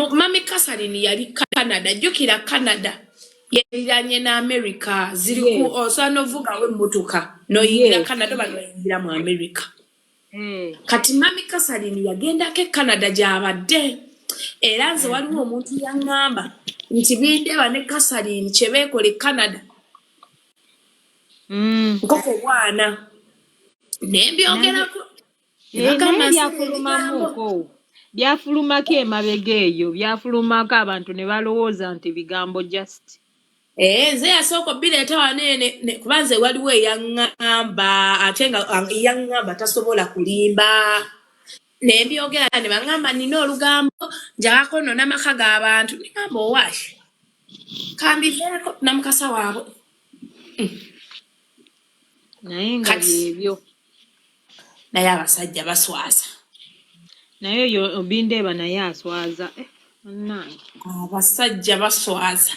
Mami Kasalini yali Canada. Jjukira Canada yeriranye ne America, ziri ku osobola n'ovugawo emmotoka n'oyingira Canada oba n'oyingira mu America. Kati Mami Kasalini yagendako e Canada gy'abadde, era nze waliwo omuntu yaŋŋamba nti Bindeba ne Kasalini kye beekola e Canada nkoko bwana, ne mbyogerako ne Eh, bagamba naye nsala ebigambo. byafulumamuko, byafulumako emabega eyo, byafulumako abantu ne balowooza nti bigambo just. Eh, nze yasooka obireeta wano kuba nze waliwo eyaŋŋamba, ate nga yaŋŋamba tasobola kulimba, ne mbyogera ne baŋŋamba nina olugambo, njagako nno n'amaka g'abantu. Ne ŋŋamba owaaye kambiveeko namukasa waabwe. Naye nga Kati byebyo. Naye abasajja baswaza. Naye oyo Bindeeba naye aswaza. Eh, bannange. Abasajja baswaza.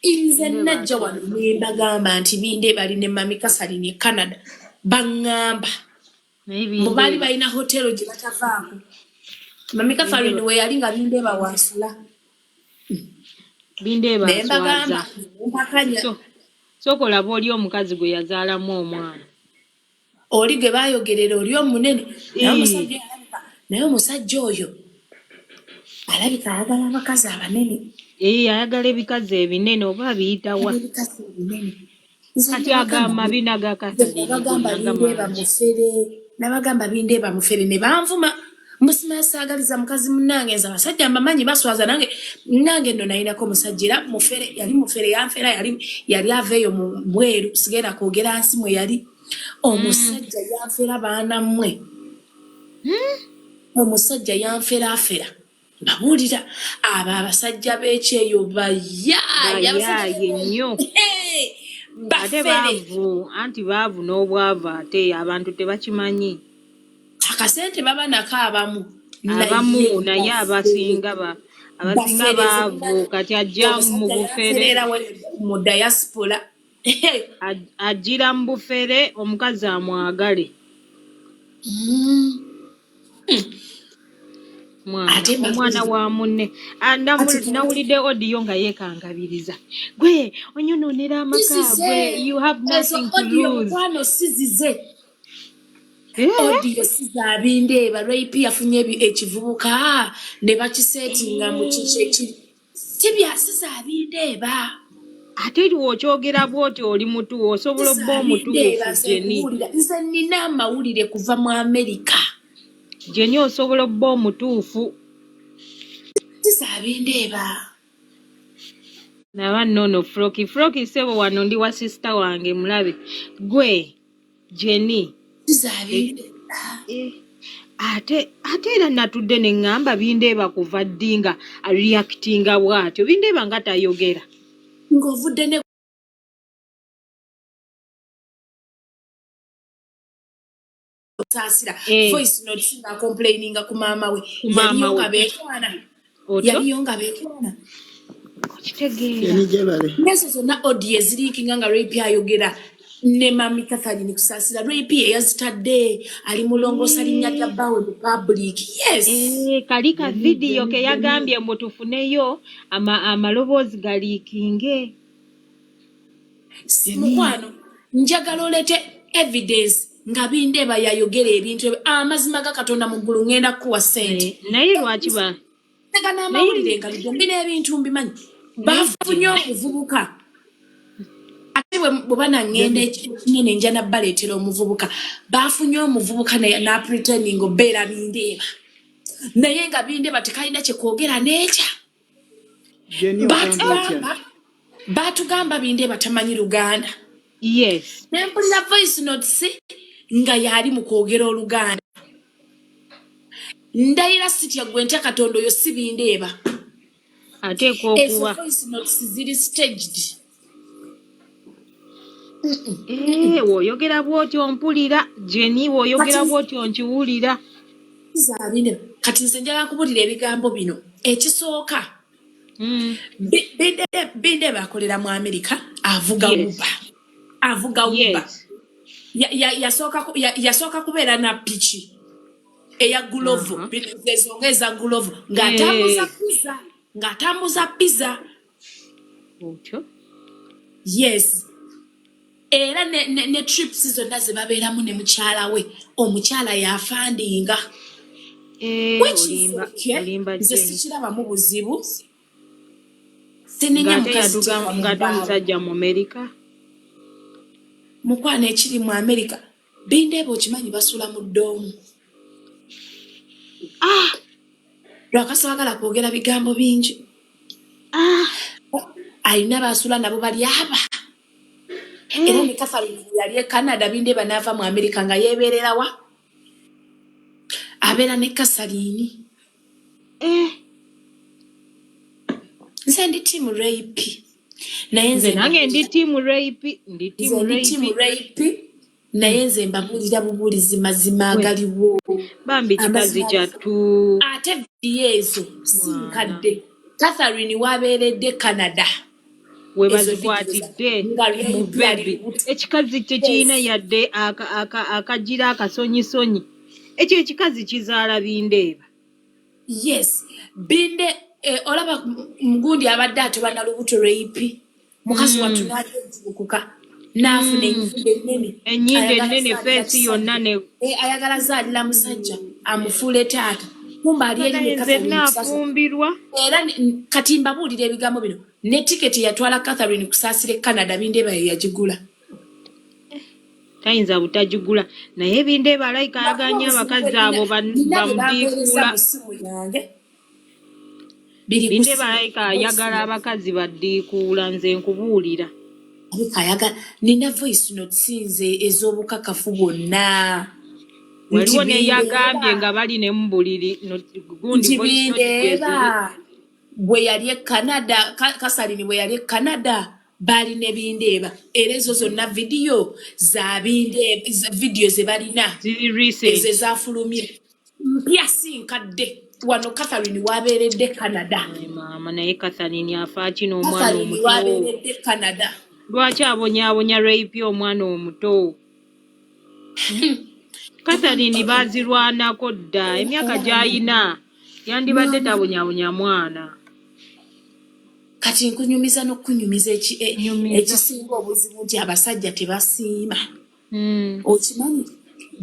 Nze Bindeeba najja wano aswaza. ne mbagamba nti Bindeeba ali ne Mami Kasalini e Canada, baŋŋamba Naye mbu baali Bindeeba. balina hotero gye batavaako. Mami Kasalini Bindeeba. we yali nga Bindeeba wansula. Bindeeba Ne mbagamba aswaza. mpakanya. So sooka olaba oli omukazi gwe yazaalamu omwana. Oli gwe baayogerera oli omunene, naye omusajja oyo alabika, naye omusajja oyo alabika ayagala abakazi abanene. Eh, ayagala ebikazi ebinene oba abiyita wa? Ayagala ebikazi ebinene. Nze Kati nabagamba agamba amabina ga nze Kasalini nabagamba gonna nga Bindeeba mangi. mufere, nabagamba Bindeeba mufere ne banvuma. Musima saagaliza mukazi munnange, nze abasajja mbamanyi baswaza. Nange nno nalinako omusajja era mufere, yali mufere, yanfera, yali ava eyo mu bweru, sigenda kwogera nsi mwe yali. Omusajja yanfera, baana mmwe. Omusajja yanferaafera. Mbabuulira, abo abasajja b'ekyeyo bayaaye, abasajja Bayaaye nnyo. Hey, Ate bafere. Baavu, anti baavu n'obwavu, ate abantu tebakimanyi. Akasente baba nako abamu, naye Abamu, naye bafere. abasinga Bafere. baavu. Kati ajja mu Omusajja bufere. yanferera mu diaspora. Ajjira mu bufere omukazi amwagale. Mwana Ate omwana mbabuulira wa munne. Ah, kati nawulidde audio nga yeekangabiriza, gwe onyonoonera amaka sizize gwe, you have ezo nothing to audio lose. Mukwano, sizize. Eh? Audio sizabindeeba. Rape yafunye ekivubuka ne bakiseetinga mu kiki ekiri sibya sizabindeeba. Ate lw'okyogera bw'oti oli mutuufu, osobola obba Sizabindeeba. omutuufu. Nze Jeni. nkubuulira, nze nina amawulire kuva mu Amerika. Jeni, osobola obba omutuufu. Sizabindeeba. Naba nnono Froki, Froki ssebo, wano ndi wa sister wange mulabe gwe Jeni. Sizabindeeba. Eh, ate era natudde ne ŋŋamba Bindeeba kuva ddi nga reactinga bw'atyo? Bindeeba nga tayogera. Ng'ovudde ne saasira voice note nga complaininga ku maama we. Ku maama Yaliyo we. nga beekwana. Otyo. Yaliyo nga beekwana. Okitegeera? Jeni gyebale. Nezo zonna audio eziriikinga nga Rape ayogera ne Mami Catherine Kusaasira, Rape eyazitadde ali mulongoosa linnya lya bbaawe mu public, yes. Eh, kali ka Jeni, vidiyo Jeni, ke Jeni. yagambye mbu tufuneyo amaloboozi galiikinge. Jeni. Mukwano, njagala oleete evidence nga Bindeeba yayogera ebintu ebyo. Amazima ga Katonda mu ggulu, ŋŋenda kukuwa ssente. Naye lwaki ba Ega naye n'amawulire nga lidde mbina ebintu mbimanyi. Naye Bafunye Jeni. omuvubuka, ate bwe banaŋŋenda Jeni. ekinene nja nabbaleetera omuvubuka. Bafunye omuvubuka naye n'apretending obeera Bindeeba, naye nga Bindeeba tekalina kyekwogera n'ekya. Jeni, ogamba otya? Baatugamba Bindeeba tamanyi Luganda. Nempulira voice notes nga yali mu kwogera Oluganda. Ndayira sitya gwe ntya Katonda, oyo si Bindeeba. Ateekwa Ezo okuba voice notes ziri staged. Eh, w'oyogera bw'otyo mpulira, Jeni, w'oyogera Kati bw'otyo nkiwulira. Zabine, kati nze njagala kubulira ebigambo bino. Ekisooka, Bindeeba akolera mu Amerika, avuga Uber, avuga Uber. Yasooka kubeera na piki eya Glovo, ezo nga eza Glovo, ng'atambuza pizza. Ng'atambuza pizza. Otyo. Yes, era ne trips zonna ze babeeramu ne mukyala we, omukyala yafundinga. Eh, Which is olimba. okay. Olimba. Nze Jenny. sikirabamu buzibu, sinenya Ng'ate mukazi yaduga teeka mu ng'ate bbaawo. omusajja mu Amerika. Mukwano, ekiri mu Amerika, Bindeeba okimanyi basula mu dorm. Ah. Lwakasabagala kwogera bigambo bingi. Ah. Alina basula nabo bali aba, era ne Catherine yali e Canada, Bindeeba n'ava mu Amerika nga yeebeererawa, abeera ne Kasaliini. Nze ndi team rape, naye nze nze nange ndi team rape, ndi nze team ndi team rape. Rape, naye nze mbabuulira bubuulizi mazima agaliwo. Bambi kikazi Amazima. kyattu. Ate vidiyo ezo si Mwana. nkadde. Catherine wabeeredde Canada, we ezo bazikwatidde nga mu rape ali baby. lubuto. Ekikazi tekirina Yes. yadde akagira akasonyisonyi. Ekyo ekikazi kizaala Bindeeba. Yes, Binde, olaba mugundi abadde atoba na lubuto rape, mukazi wattu n'ajejukuka n'afuna ennyindo ennene. Ennyindo Ayagala ennene, zaalira face yonna ne Eh, ayagala zaalira musajja amufuule taata, kumba ali eri ne nze Catherine Kusasa. naafumbirwa. Era kati mbabuulira ebigambo bino, ne tiketi yatwala Catherine Kusaasira e Canada, Bindeeba ye yagigula. Tayinza butagigula, naye Bindeeba alayika ayaganya abakazi abo Nina bye bampeereza bamudiikuula. mu ssimu yange, biri ku Bindeeba ssimu. alayika ayagala abakazi baddiikuula, nze nkubuulira. Alabika ayagala. Nina voice notes nze ez'obukakafu bwonna Waliwo nti neyagambye Bindeeba nga bali ne mu buliri gundi nti voice note gyeziri. Bindeeba bwe yali e Canada, Kasalini bwe yali e Canada, baali ne Bindeeba, era ezo zonna vidiyo za Bindeeba, vidiyo ze balina ziri ezo recent. ezafulumye mpya, si nkadde. Wano Catherine wabeeredde Canada. Ai maama, naye Catherine afa ki n'omwana Catherine omuto? wabeeredde Canada. Lwaki abonyaabonya rape omwana omuto? Catherine baazirwanako dda, emyaka gy'ayina yandibadde tabonyabonya mwana. Kati nkunyumiza n'okunyumiza Nyumiza. ekisinga obuzibu nti abasajja tebasiima. Okimanyi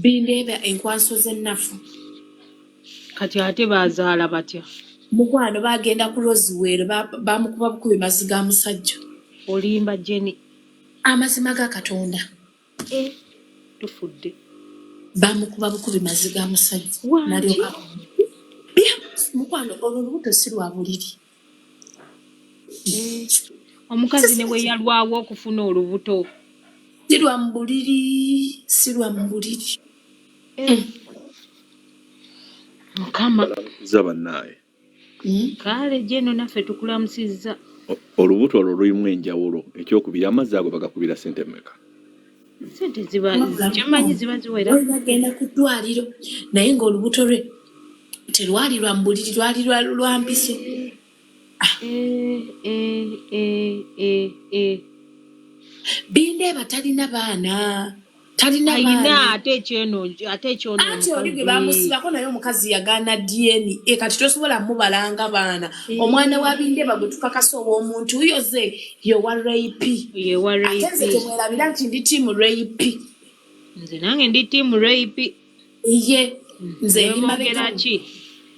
Bindeeba enkwanso z'ennafu. Kati ate bazaala batya? Mukwano, bagenda ku Roswell, bamukuba bukubi mazzi ga musajja. Olimba, Jenny. Amazima ga Katonda. Eh, tufudde. Bamukuba bukubi mazzi ga musajja. Wangi. Nalyoka mukwano, olwo olubuto si lwa buliri. Eh, omukazi ne bwe yalwawo okufuna olubuto. Si lwa mu buliri, si lwa mu buliri. Eh. Mukama. Balamusiza bannaaye. Kale Jeno, naffe tukulamusizza. Olubuto olwo lulimu enjawulo. Ekyokubiri, amazzi ago bagakubira sente mmeka? Sente ziba kyemanyi ziba ziwera. Wali bagenda ku ddwaliro, naye ng'olubuto lwe terwali lwa mu buliri, lwali lwa mpiso. Eh, eh, eh, eh, eh. Bindeeba talina baana, talina Ayina. baana. Ate ekyeno, ate ekyono Anti oli gwe omukazi. Bamusibako, naye omukazi yagaana DNA, kati tosobola mubalanga baana. Omwana wa Bindeeba gwe tukakasa ow'omuntu yoze yowa rape. Yewa. Ate nze Rape. temwerabira nti ndi team rape. Nze nange ndi team rape. Ye nze ndi Nebongera mabega. ki?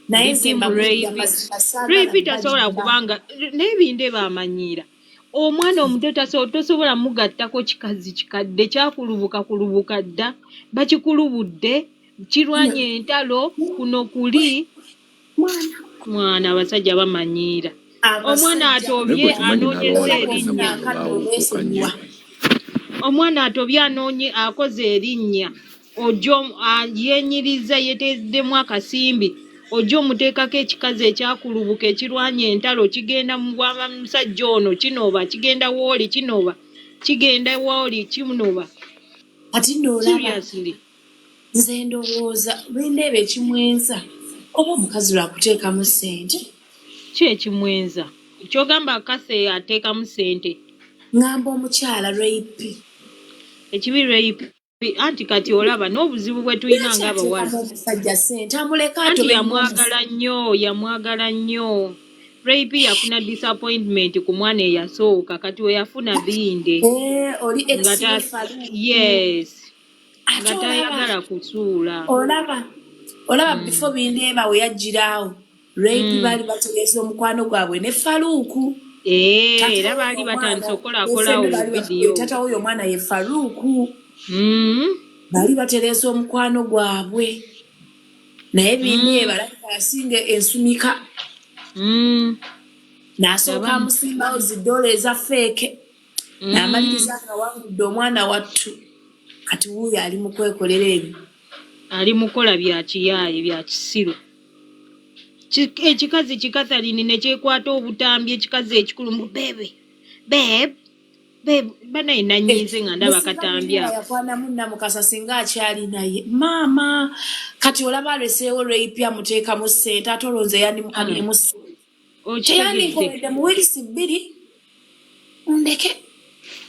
Naye Ndi nze team mbabuulira rape. mazima, saagala Rape tasobola balimba. kubanga naye Bindeeba amanyiira omwana omuto, tosobola mugattako kikazi kikadde kyakulubuka kulubuka dda, bakikulubudde, kirwanye entalo kuno kuli. Mwana. Mwana, abasajja bamanyiira omwana Abasajja. Naye atobye gwe okimanyi anoonyeza n'abawala erinnya. b'ennaku zino baawukuka nnyo. Omwesonyiwa. Omwana atobye, anoonye, akoze erinnya, ojja yenyiriza, yeteddemu akasimbi, ojja omuteekako ekikazi ekyakulubuka ekirwanya entalo, kigenda mu bwa musajja ono kinoba, kigenda wooli kinoba, kigenda wooli kinoba. Ati nno olaba Seriously. Nze ndowooza lwendeeba ekimwenza oba omukazi lwakuteekamu ssente. Ki ekimwenza? Kyogamba kase ateekamu ssente? Ŋŋamba omukyala rape. Ekibi rape, anti kati olaba n'obuzibu bwe tulina Lwaki ng'abawala. ateekamu omusajja ssente, amuleka Anti atobe? yamwagala nnyo, yamwagala nnyo. Ray P yafuna disappointment ku mwana eyasooka, kati we yafuna Binde. Eh, oli Nga ex ta we Farouk. Yes. Ate Nga olaba tayagala kusuula. Olaba before Bindeeba we yajjiraawo, Ray P baali bategeeza omukwano gwabwe ne Faruku. Eh, Taata era w'oyo baali omwana batandise okukolakolawo ne baali vidiyo. taata w'oyo omwana ye Faruku. Baali batereeza omukwano gwabwe, naye Bindeeba alabika yasinga ensumika n'asooka amusimbawo zi dola eza fake, n'amaliriza nga wangudde omwana wattu. Kati wuuyo ali mu kwekolera ebyo. Ali mukola bya kiyaaye, bya kisiru. Ekikazi kikathalini ne kyekwata obutambi, ekikazi ekikulu mbu babe, babe, babe. Banaye nanyiize nga ndaba akatambi ako. Yakwanamu Namukasa singa akyali naye maama. Kati olaba aleseewo Ray P amuteekamu ssente, ate olwo nze yandimukamyemu ssente. Okitegedde. Teyandinkoledde mu weeks 2 ndeke.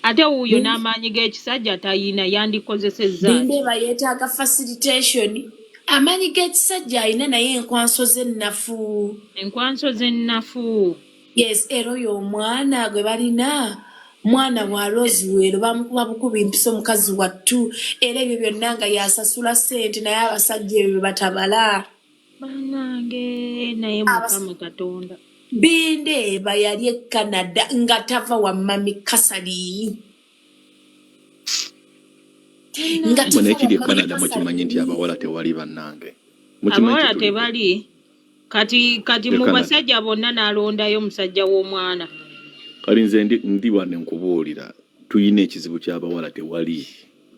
Ate wuuyo n'amaanyi g'ekisajja tayina, yandikozesezza ki? Bindeeba yeetaaga facilitation. Amaanyi g'ekisajja alina, naye enkwanso ze nnafu. Enkwanso z'ennafu. Yes, era oyo omwana gwe balina mwana wa Roswell, bamukuba bukubi mpiso mukazi wattu. Era ebyo byonna nga yasasula ssente, naye abasajja ebyo batabala. Bannange, naye Mukama Katonda. Bindeeba yali e Canada nga tava wa mami Kasaliini, nga Mwe tava nekiri e wa mami Canada mukimanyi nti Kasaliini. Abawala tewali, bannange. Mukimanyi Abawala kyetuliko. tebali. Kati E mu Canada. basajja bonna n'alondayo omusajja w'omwana. Kali nze ndi wano nkubuulira, tuyina ekizibu ky'abawala, tewali.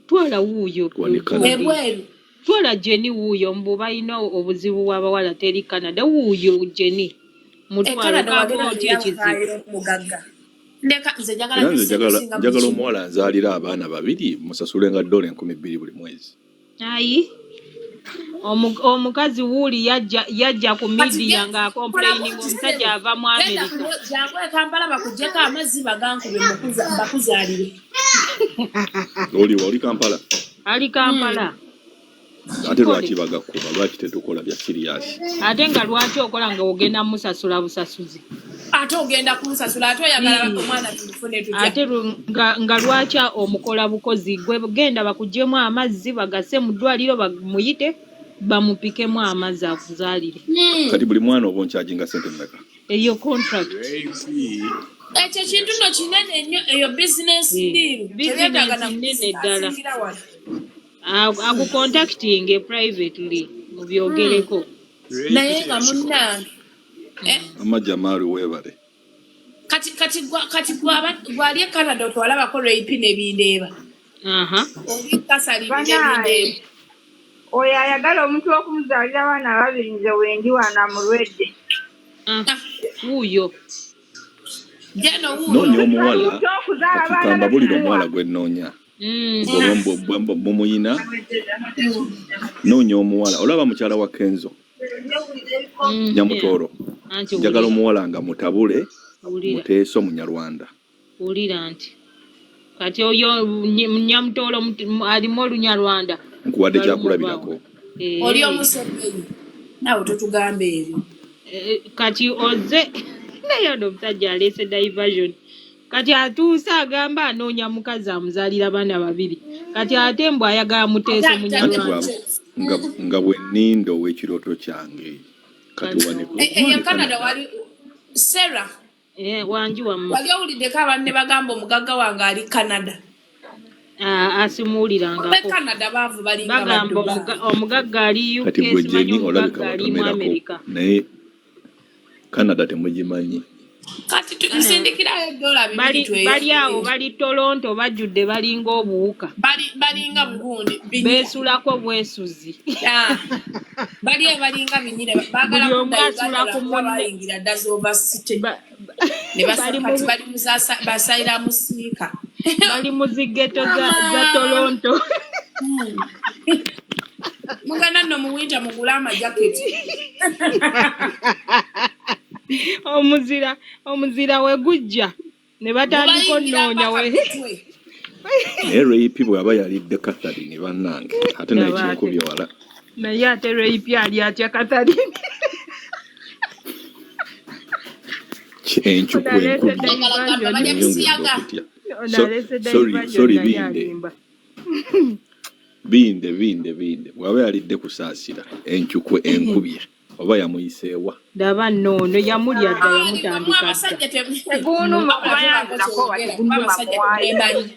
Twala wuuyo. Wano e Canada. Ebweru. Twala Jeni wuuyo, mbu balina obuzibu bw'abawala teri Canada. Wuuyo Jeni. E Mutwalo Canada kaaba wagenda otya ekizibu. teyawukaayo omugagga. Ndeka nze njagala Era nnyo nze ssente njagala singa buli njagala kimu. omuwala nzaalira abaana babiri, musasule nga $2,000 buli mwezi. Ayi. Omukazi wuuli yajja ku Kati media ng'acomplaining omusajja ava mu genda America. Jangu e Kampala bakuggyeko amazzi bagankube bakuzaalire. Oliwa? Oli Kampala? Ali Kampala. Ate lwaki bagakuba? Lwaki tetukola bya serious? Ate nga lwaki okola nga ogenda musasula busasuzi? Ate ogenda kunsasula, ate oyagala omwana tumufune tutya? Ate nga lwaki omukola bukozi? Gwe genda bakuggyemu amazzi bagase mu ddwaliro, bamuyite bamupikemu amazzi akuzaalire. Kati buli mwana oba oncharginga sente mmeka? Eyo contract. Ekyo kintu nno kinene nnyo, eyo business deal. Business Tebyetaaga na nnene ddala. kusingira wano. Akucontacting privately mubyogereko. Naye nga munnange, eh, Ama Jamaali, weebale. Kati gwali e Canada otwalabako Ray P n'Ebindeeba? Aha. Oli Kasalini Banaye. n'Ebindeeba. Oyo ayagala omuntu okumuzaalira abaana babiri, nze wendi wano amulwedde. Ah, wuuyo. Jeno Noonya wuuyo. omuwala. Omuntu okuzaala Kati abaana kambabulire babiri. omuwala gwe nnoonya. Bwe mumuyina, noonya omuwala. Olaba mukyala wa Kenzo, Nyamutooro? Anti Njagala wulira. omuwala nga mutabule, Wulira. muteeso, Munyarwanda. Wulira nti kati oyo Nyamutoolo alimu Olunyarwanda. Nkuwadde Balumuvaawo. kyakulabirako. Eh. Oli Omuseveni, naawe totugamba ebyo. Eh, kati oze naye ono omusajja aleese diversion. Kati atuuse agamba anoonya mukazi amuzaalira baana babiri, kati ate mbw ayagala muteeso Ate Anti Munyarwanda. Nga bwe nninda ow'ekirooto kyange kati Kati waneko Eh, eyo mwana Canada Canada. wali Sarah. Eh, wangi wamma. Wali owuliddeko abanne bagamba omugagga wange ali Canada? Ah, Be asimuwulirangako. Canada baavu, balinga Bagamba Badubai. omugagga ali UK, Kati gwe simanyi Jeni olabika omugagga ali mu watomerako, America. naye Canada temugimanyi. Kati nsindikirayo $2 Bali bali awo tweyongereyo. bali Toronto, bajjudde balinga obuwuka. Balinga bugundi binyira. Beesulako bwesuzi. Ah, bali eyo balinga binyira, baagala Buli omu kudda asula Uganda ku lwakuba munne. bayingira dda z'ova city ne Bali kati mu bali mu basayira musiika. Bali mu zi ghetto za Mama. Toronto. Muganda nno mu winter mugule amajaketi. Omuzira we gujja ne batandika Gubayingira onnoonya paka we mitwe. Naye Ray P bw'aba yalidde Catherine, bannange, ate naye Laba ate. kinkubye wala. Naye ate Ray P ali atya Catherine? Enkyukwe Ono aleese enkubye. Njagala kugamba diversion. balya Neyongedde bisiyaga. okutya. Ono So, aleese sorry, diversion sorry, naye binde. alimba. Binde, binde, binde. Bw'aba yalidde kusaasira, enkyukwe enkubye. Oba yamuyiseewa. Ndaba nno ono yamulya dda, Ali mwe yamutandika dda. Abasajja Tegunuma wabula kubanga tubaako nze nakoowa kyeyogera kuba tegunuma abasajja muwaayo. temwemanyi.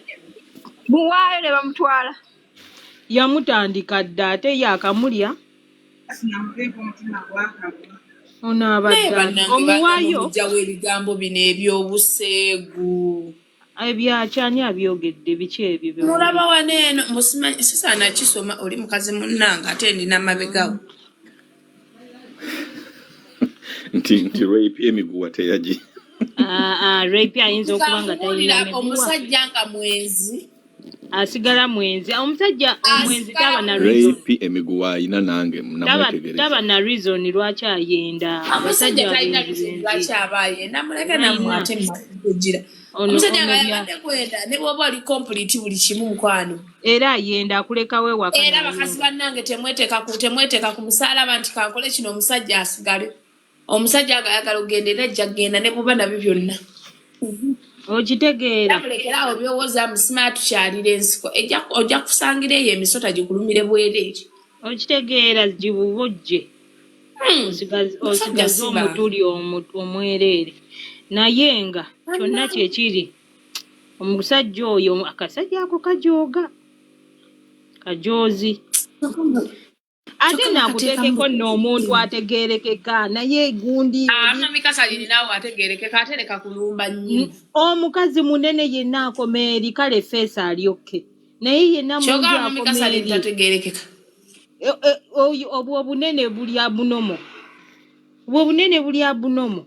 Muwaayo ne bamutwala. Yamutandika dda ate ye akamulya. Ono Naye abadde ani bannange baagala omuwaayo okugyawo ebigambo bino eby'obuseegu. Ebyakyani abyogedde biki ebyo Mulaba byowulira? Wano eno musimanyi sisaana kisoma oli mukazi munnange ate nina mabegawo. Nti rape emiguwa teyagi. Ah, ah, rape ayinza okuba nga Nkubuulira talina miguwa. Omusajja nga mwenzi Asigala mwenzi. Omusajja omwenzi asigala taba na mwenzi. reason. Rape emiguwa ayina nange Taba namwetegereza. Taba na reason lwaki ayenda. Omusajja Abasajja talina abenzi reason benzi. lwaki aba ayenda, muleke nammwe Talina. ate kugira. Ono Omusajja ono nga bya yabadde kwenda ne bw'oba oli complete buli kimu mukwano. Era ayenda akulekawo ewaka Era bakazi n'ayenda. bannange temweteeka ku musaalaba nti kankole kino omusajja asigale. Omusajja nga ayagala okugenda era ajja kugenda ne buba nabyo byonna. Okitegeera. Era mulekere awo byowooza musima tukyalira ensiko ojja kusangira eyo emisota gikulumire bwereere. Okitegeera gibubojje. Musajja Osigaze si bantu. omutuli omwereere. Naye nga kyonna Bannange. Kyekiri omusajja oyo akasajja ako kajooga kajoozi ate Kyokka bakateekamu naakuteekeko nno omuntu ategeerekeka naye gundi eri Mami Kasalini naawe ategeerekeka ate leka kulumba nnyo. Omukazi munene yenna akoma eri kale face alyokke naye yenna mungi Kyokka mami akoma Kasalini eri. tategeerekeka. Oyo obwo obunene buli abunomo, obwo obunene buli abunomo,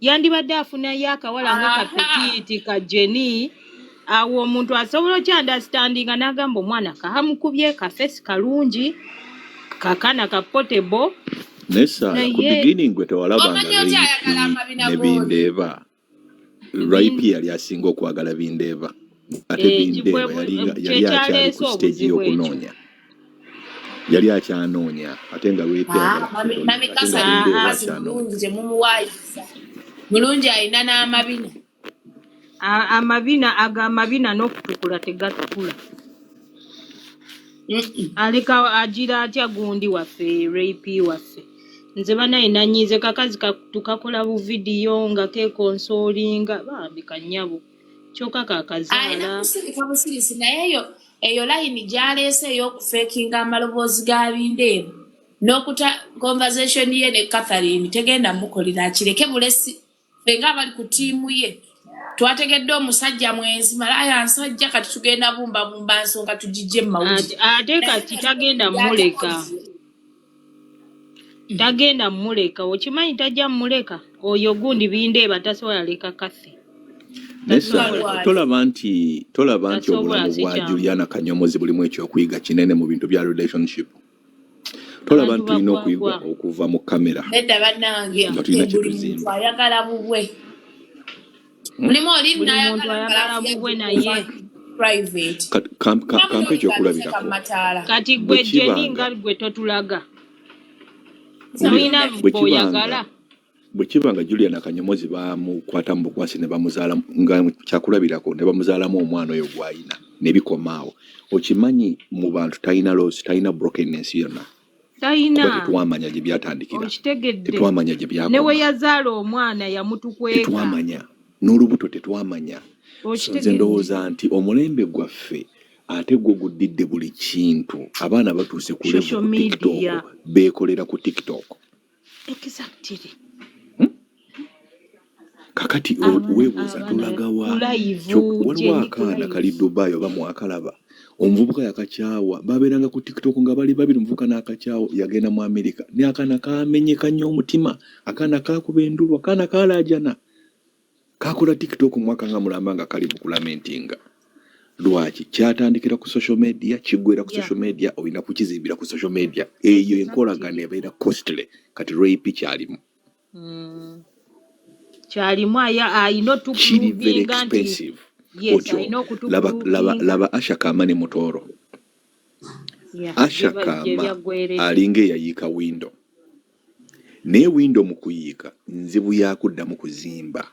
yandibadde afunayo akawala nga ka petite ka Jeni awo omuntu asobola okyunderstandinga n'agamba omwana kaamukubye kaface kalungi kakana ka potable. Ne Saara ku Naye beginning gwe tewalabanga Omanyi okyayagala Rape amabina ne g'oli. Bindeeba. Rape yali asinga okwagala Bindeeba. Ate Bindeeba yali akyali kyekyaleese ku stage obuzibu ekyo. y'okunoonya. Yali akyanoonya ate nga Rape ayagala Mami kusettlinga mami ate nga Kasalini Bindeeba mukazi akyanoonya. mulungi temumuwaayiriza. Mulungi alina n'amabina. Amabina ago amabina n'okutukula tegatukula. Aleka agira atya gundi waffe Rape waffe nze banaye nanyiize kakazi tukakola buvidiyo nga keconsolinga bambi kannyabo kyokka Alina kakazaala. Kusirika busirisi naye eyo layini gy'aleese ey'okufeekinga amaloboozi ga Bindeeba n'okuta conversation ye ne Catherine tegenda mukolera akireke bulesi. Ffe ng'abali ku ttiimu ye twategedde omusajja mwenzi malaaya nsajja kati tugenda bumbabumba nsonga tugijje mu mawulire. Ate Naye kati tagenda muleka. Gy'atakoze. Tagenda muleka okimanyi tajja muleka oyo gundi Bindeeba tasobola leka Kathy. Ne Tasobola. Saara Lwaki? tolaba nti Tasobola obulamu si bwa kyangu. Juliana Kanyomozi bulimu ekyokuyiga kinene mu bintu bya relationship. Tolaba Abantu nti tulina okuyiga bagwagwa. Okuva mu kamera Nedda bannange nga tulina kye buli muntu tuzimba. Ayagala bubwe. Mulimu oli Buli muntu n'ayagala ayagala ngalafu bubwe yajja naye private. Kampe ekyokulabirako. Mataala. Kati Bwe gwe Jeni kibanga nga gwe totulaga wulira tolina bwe kibanga bw'oyagala. Bwe kiba nga Juliana Kanyomozi bamukwata mu bukwasi ne bamuzaala nga kyakulabirako ne bamuzaalamu omwana oyo gw'ayina ne bikoma awo okimanyi mu bantu talina loss, talina brokenness yonna kuba Talina. Tetwamanya gye byatandikira. Okitegedde. Tetwamanya gye Ne we byakoma. Yazaala omwana yamutukweka. Tetwamanya n'olubuto tetwamanya. So nze Okitegedde. Ndowooza nti omulembe gwaffe ate gwo guddidde buli kintu abaana batuuse ku level Social ku TikTok media. Beekolera ku TikTok. Exactly. Kakati Abaana weebuuza abaana tolagawa ku live waliwo Jeni ku akaana live. Kali Dubai oba mwakalaba omuvubuka yakakyawa babeeranga ku TikTok nga bali babiri omuvubuka n'akakyawa yagenda mu Amerika naye akaana kamenyeka nnyo omutima akaana kakuba endulu akaana kalaajana kakola TikTok mwaka nga mulamba nga kali mu kulamentinga lwaki kyatandikira ku social media kiggwera ku social media olina kukizimbira ku social media eyo enkolagana ebeera costly kati rape kyalimu. Kyalimu ayina Kiri very otuprovinga nti expensive. Yes. Otyo Ayina laba laba okutuprovinga. Laba Asha Kama ne Mutoro. Yeah, Asha gye Kama byaggweredde. Alinga eyayiika window. Naye window mu kuyiika nzibu yakuddamu kuzimba.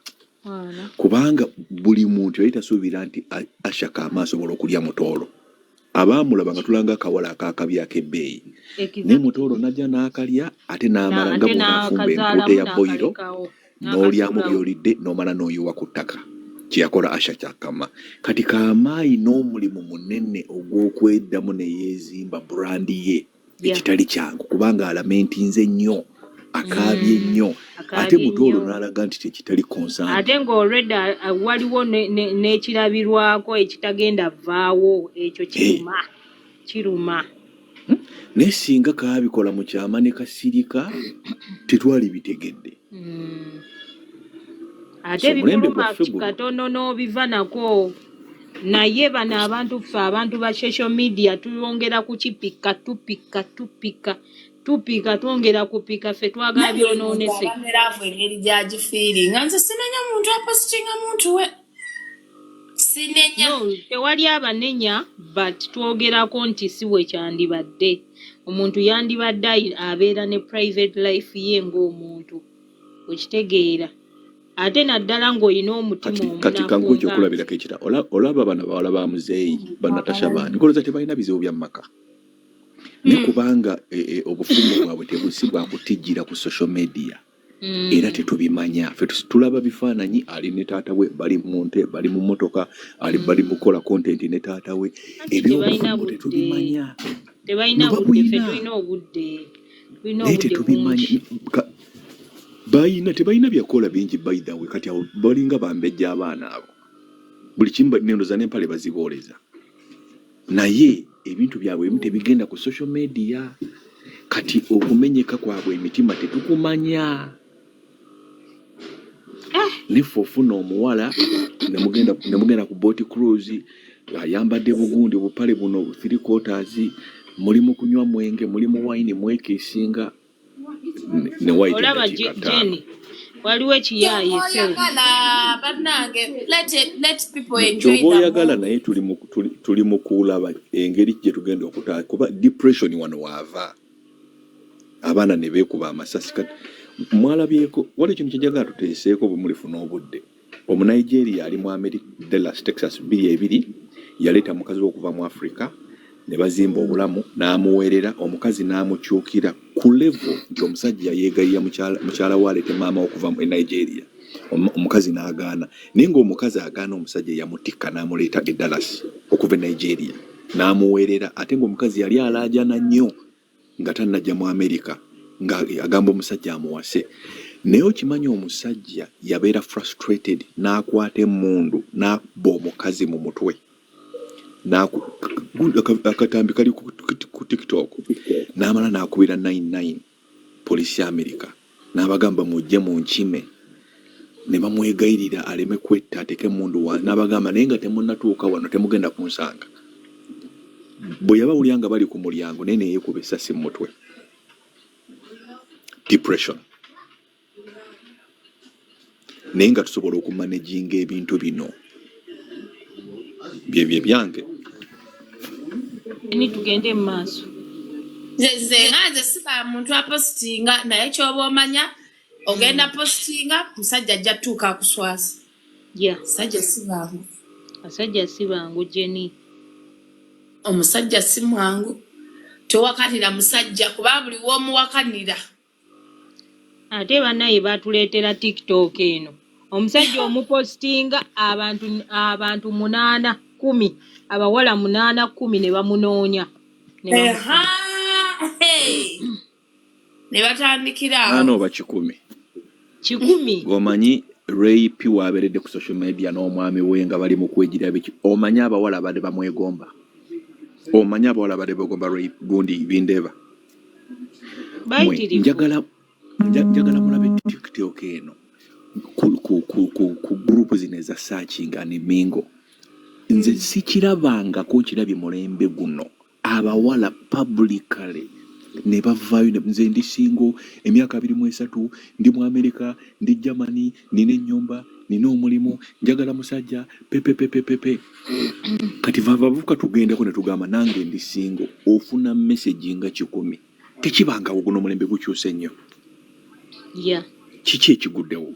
Mwana. Kubanga buli muntu yali tasuubira nti Asha Kaama asobola okulya Mutoolo. Abaamulaba nga tulanga akawala akakabi ak'ebbeeyi. Naye Mutoolo n'ajja n'akalya ate n'amala nga Ate bw'onaafumba empuuta n'akazaalamu ya boyiro n'akalekawo n'olyamu n'akasuulawo. By'olidde n'omala n'oyiwa ku ttaka. Kye yakola Asha Kyakama. Kati Kaama ayina omulimu munene ogw'okweddamu ne yeezimba brand ye ekitali kyangu kubanga alamentinze nnyo, akaabye nnyo ate Akaabye Mutoolo nnyo. N'alaga nti tekitali concerned. Ate ng'already waliwo n'ekirabirwako ekitagenda vaawo ekyo. Kiruma, kiruma. Naye singa kaabikola mu kyama ne kasirika, tetwali bitegedde. Ate So omulembe bikuluma gwaffe guno katono n'obiva nako, naye bano abantu, ffe abantu ba social media tuyongera kukipika, tupika, tupika, tupika, twongera kupika. Ffe twagala Naye buli muntu byonoonese. Aba ne love engeri gy'agifiiringa. Nze sinenya muntu apositinga muntu we, sinenya. No, tewali abanenya, but twogerako nti si bwe kyandibadde. Omuntu yandibadde abeera ne private life ye ng'omuntu, okitegeera, ate naddala ng'olina omutima Kati omunafu kankuwa nga nze. Ekyokulabirako ekira, olaba bano bawala ba muzeeyi banatasha baani nkoloza tebalina bizibu bya maka, naye kubanga obufumbo bwabwe tebusi bwakutijjira ku social media era tetubimanya. Ffe tulaba bifaananyi ali ne taata we, bali mu nte, bali mu mmotoka, ali bali mukola content ne taata we. Anti tebalina Ebyobufumbo budde. tetubimanya. Tebalina No, budde, ffe babulina. Tulina obudde, tulina Naye obudde tetubimanya. bungi. Bayina, tebalina byakola bingi. By the way, kati awo balinga bambejja abaana abo, buli kimu nendoza n'empale bazibooleza, naye ebintu byabwe ebimu tebigenda ku social media. Kati okumenyeka kwabwe emitima tetukumanya. Neffe ofuna omuwala nemugenda ku boat cruise, ayambadde bugundi obupale buno three quarters, muli mu kunywa mwenge, muli mu wine, mwekiisinga ne wayita Olaba eddakiika 5. Jenny, waliwo ekiyaaye Kyoba sebo. oyagala, bannange, let people enjoy Kyoba the oyagala, moment. naye tuli mu kulaba engeri gye tugenda okutaa, kuba depression wano waava abaana ne beekuba amasasi. Kati mwalabyeko, waliwo ekintu kyenjagala tuteeseeko bwe mulifuna obudde. Omunigeria ali mu America, Dallas, Texas, 22 yaleeta mukazi we okuva mu Africa ne bazimba obulamu, n'amuweerera omukazi n'amukyukira ku level nti omusajja yeegayirira mukyala we aleete maama we okuva e Nigeria. Omukazi n'agaana, naye ng'omukazi agaana, omusajja yamutikka n'amuleeta e Dallas okuva e Nigeria n'amuweerera, ate ng'omukazi yali alaajana nnyo nga tannajja mu America, nga agamba omusajja amuwase. Naye okimanyi omusajja yabeera frustrated n'akwata emmundu n'akuba omukazi mu mutwe. Akatambi kali ku TikTok. N'amala n'akubira 99 poliisi ya America n'abagamba, "Mujje mu nkime." Ne bamwegayirira aleme kwetta, ateeke emmundu wansi, n'abagamba, "Naye nga temunnatuuka wano, temugenda kunsanga." Bwe yabawulira nga bali ku mulyango, naye neyeekuba essasi mu mutwe. Depression. Naye nga tusobola okumanaginga ebintu bino, byebyo byange. Ni tugende mu maaso. Nze nga nze siba muntu apositinga, naye kyoba omanya ogenda positinga, musajja ajja tuuka akuswaza. Musajja si bangu. Asajja si bangu, Jenny. Omusajja si mwangu, towakanira musajja kuba buli w'omuwakanira. Ate bannaye batuleetera TikTok eno, omusajja omupositinga, abantu 8, 10, abawala 8, 10 ne bamunoonya ne bamufuna. Eha, hey. Ne batandikira 8 awo. Oba 100. 100. Ng'omanyi Ray P waaberedde ku social media n'omwami we nga bali mu kwegira biki, omanyi abawala abadde bamwegomba, omanyi abawala abadde begomba Ray gundi bindeeba mwe. Bayitirivu. Njagala mulabe TikTok eno ku group zino eza searching and mingle. Nze sikirabangako, nkirabye mulembe guno, abawala publicly ne bavaayo nze ndi single emyaka 23, ndi mu America, ndi Germany, nina ennyumba, nina omulimu, njagala musajja pepepepepepe. Kati vabavuka tugendeko ne tugamba nange ndi single, ofuna message nga 100. Tekibangawo. Guno omulembe gukyuse nnyo. Kiki ekiguddewo?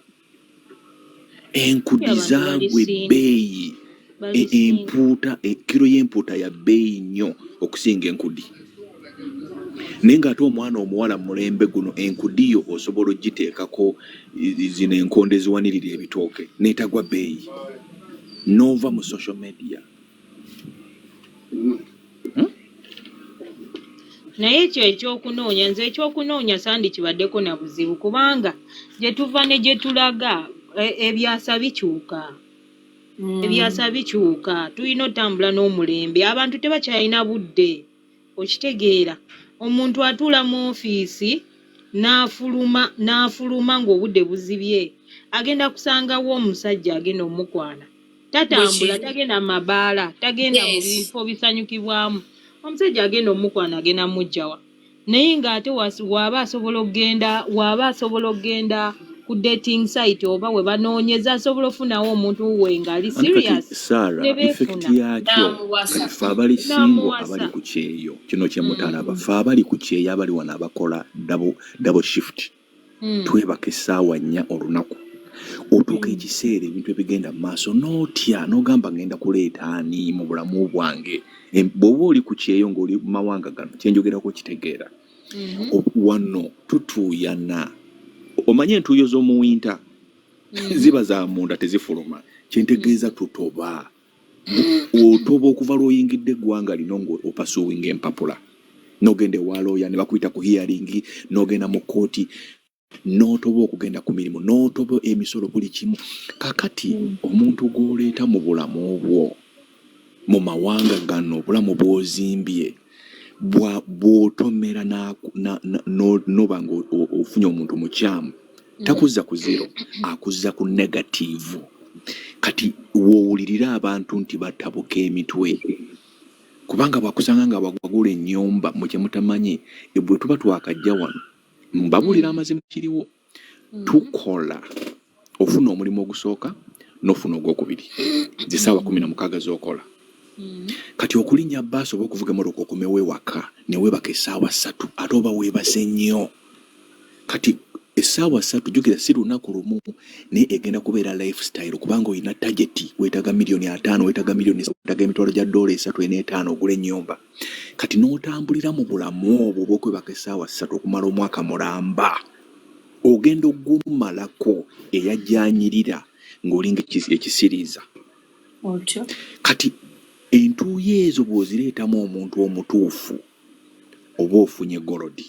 Enkudi zaagwa ebbeeyi. Empuuta, kiro y'empuuta ya bbeeyi nnyo okusinga enkudi. Naye ng'ate omwana omuwala mu mulembe guno enkudi yo osobola ogiteekako zino enkondo eziwanirira ebitooke n'etagwa bbeeyi. N'ova mu social media. Naye ekyo ekyokunoonya, nze ekyokunoonya sandikibaddeko na buzibu, kubanga gye tuva ne gye tulaga ebyasa bikyuka. Ebyasa bikyuka, tulina otambula n'omulembe. Abantu tebakyalina budde, okitegeera. Omuntu atuula mu ofiisi n'afuluma ng'obudde buzibye, agenda kusangawo omusajja agenda omukwana. Tatambula, tagenda mu mabaala, tagenda mu bifo bisanyukibwamu. Omusajja agenda omukwana agenda muggyawa. Naye ng'ate waaba asobola okugenda, waaba asobola okugenda ku dating site oba we banoonyeza, asobola ofunawo omuntu we ng'ali serious Sarah, ne effect beefuna. Yakyo kati ffe abali single, abali ku kyeyo kino kye mutalaba, ffe abali ku kyeyo, abali wano abakola double shift, twebaka essaawa 4 olunaku. Otuuka ekiseera ebintu ebigenda mu maaso n'otya n'ogamba, ngenda kuleeta ani mu bulamu bwange? Bw'oba oli ku kyeyo ng'oli mu mawanga gano kyenjogerako kitegeera. Wano tutuuyana, omanye entuuyo z'omu winter ziba za munda, tezifuluma. Kyentegeeza, tutoba, otoba okuva lw'oyingidde eggwanga lino ng'opursuinga empapula, n'ogenda ewa looya ne bakuyita ku hearing, n'ogenda mu kkooti, n'otoba okugenda ku mirimu, n'otoba emisolo, buli kimu. Kakati omuntu gw'oleeta mu bulamu bwo mu mawanga gano, obulamu bw'ozimbye bw'otomera noba nga ofunye omuntu mukyamu, takuzza ku zero, akuzza ku negative. Kati woowulirira abantu nti batabuka emitwe, kubanga bwakusanga nga wagula ennyumba mu kye mutamanyi. Bwe tuba twakajja wano, mbabuulira amazima kiriwo, tukola, ofuna omulimu ogusooka n'ofuna ogwokubiri, zisaawa 16 z'okola. Kati okulinnya baasi oba okuvuga emotoka okomewo ewaka ne weebaka essaawa 3, ate oba weebase nnyo. Kati essaawa 3, jjukira si lunaku lumu, naye egenda kubeera lifestyle, kubanga olina target, weetaaga miliyoni 50, weetaaga miliyoni, weetaaga emitwalo gya ddoola esatu eneetaano ogula ennyumba. Kati n'otambulira mu bulamu obwo obw'okwebaka essaawa 3 okumala omwaka mulamba, ogenda ogumalako eyajjanyirira ng'olinga ekisiriiza. Otyo. Kati entuuyo ezo bw'ozireetamu omuntu omutuufu, oba ofunye gold,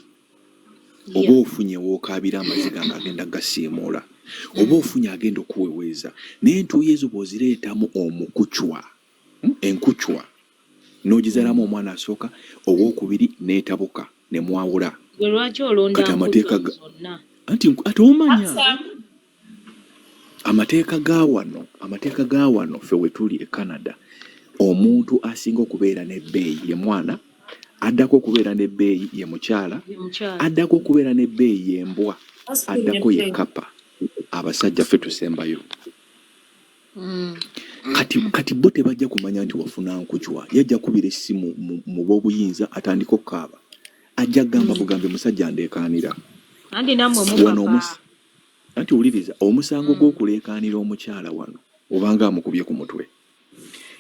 oba ofunye wookaabira amaziga ng'agenda gasiimuula, oba ofunye agenda okuweweeza. Naye entuuyo ezo bw'ozireetamu omukucwa, enkucwa, n'ogizaalamu omwana asooka, owookubiri, n'etabuka ne mwawula. Gwe lwaki olonda Kati amateeka nkucwa zonna? Anti ate omanya amateeka ga wano, amateeka ga wano ffe we tuli e Canada, omuntu asinga okubeera n'ebbeeyi ye mwana, addako okubeera n'ebbeeyi ye mukyala, Ye mukyala. addako okubeera n'ebbeeyi y'embwa, addako ye kapa. Abasajja ffe tusembayo. Kati bo tebajja kumanya nti wafuna nkucwa. Yajja kubira essimu mu b'obuyinza, atandika okukaaba, ajja kugamba bugambi, musajja ndeekaanira. Anti nammwe Wano mupapa. Anti wuliriza, omusango gw'okuleekaanira omukyala wano obanga amukubye ku mutwe,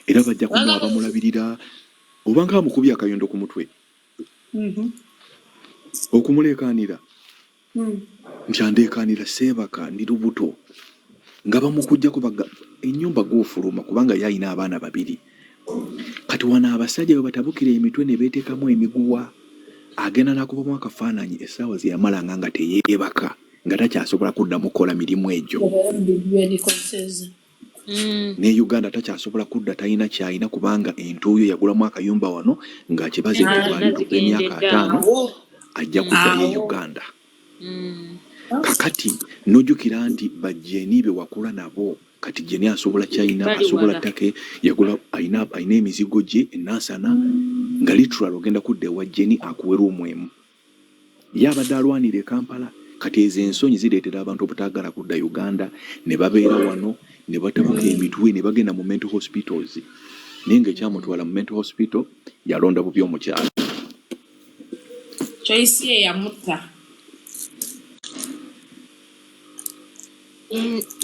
era bajja kumuwa bamulabirira, obanga amukubye akayondo ku mutwe okumuleekaanira nti andeekaanira, seebaka, ndi lubuto, nga bamukuggyako ennyumba gw'ofuluma, kubanga ye alina abaana babiri. Kati wano abasajja bwe batabukira emitwe ne beeteekamu emiguwa, agenda n'akubamu akafaananyi essaawa ze yamalanga nga teyeebaka, nga takyasobola kuddamu kukola mirimu egyo. Ne Uganda takyasobola kudda, talina kyalina, kubanga entuuyo yagulamu akayumba wano ng'akibaze nti Zonna bw'alituuka emyaka zigendedde 50 awo. ajja kuddayo e Uganda. Kakati n'ojjukira nti bajeni be wakula nabo, kati jeni asobola China, Bali asobola wala. Turkey, yagula, alina emizigo gye enansana, nga literal ogenda kudda ewa jeni akuwe room emu. Ye abadde alwanira e Kampala. Kati ezo ensonyi zireetera abantu obutaagala kudda Uganda, ne babeera wano ne batabuka emitwe ne bagenda mu mental hospitals. Naye ng'ekyamutwala mu mental hospital, yalonda bubi omukyala. Choice ye yamutta.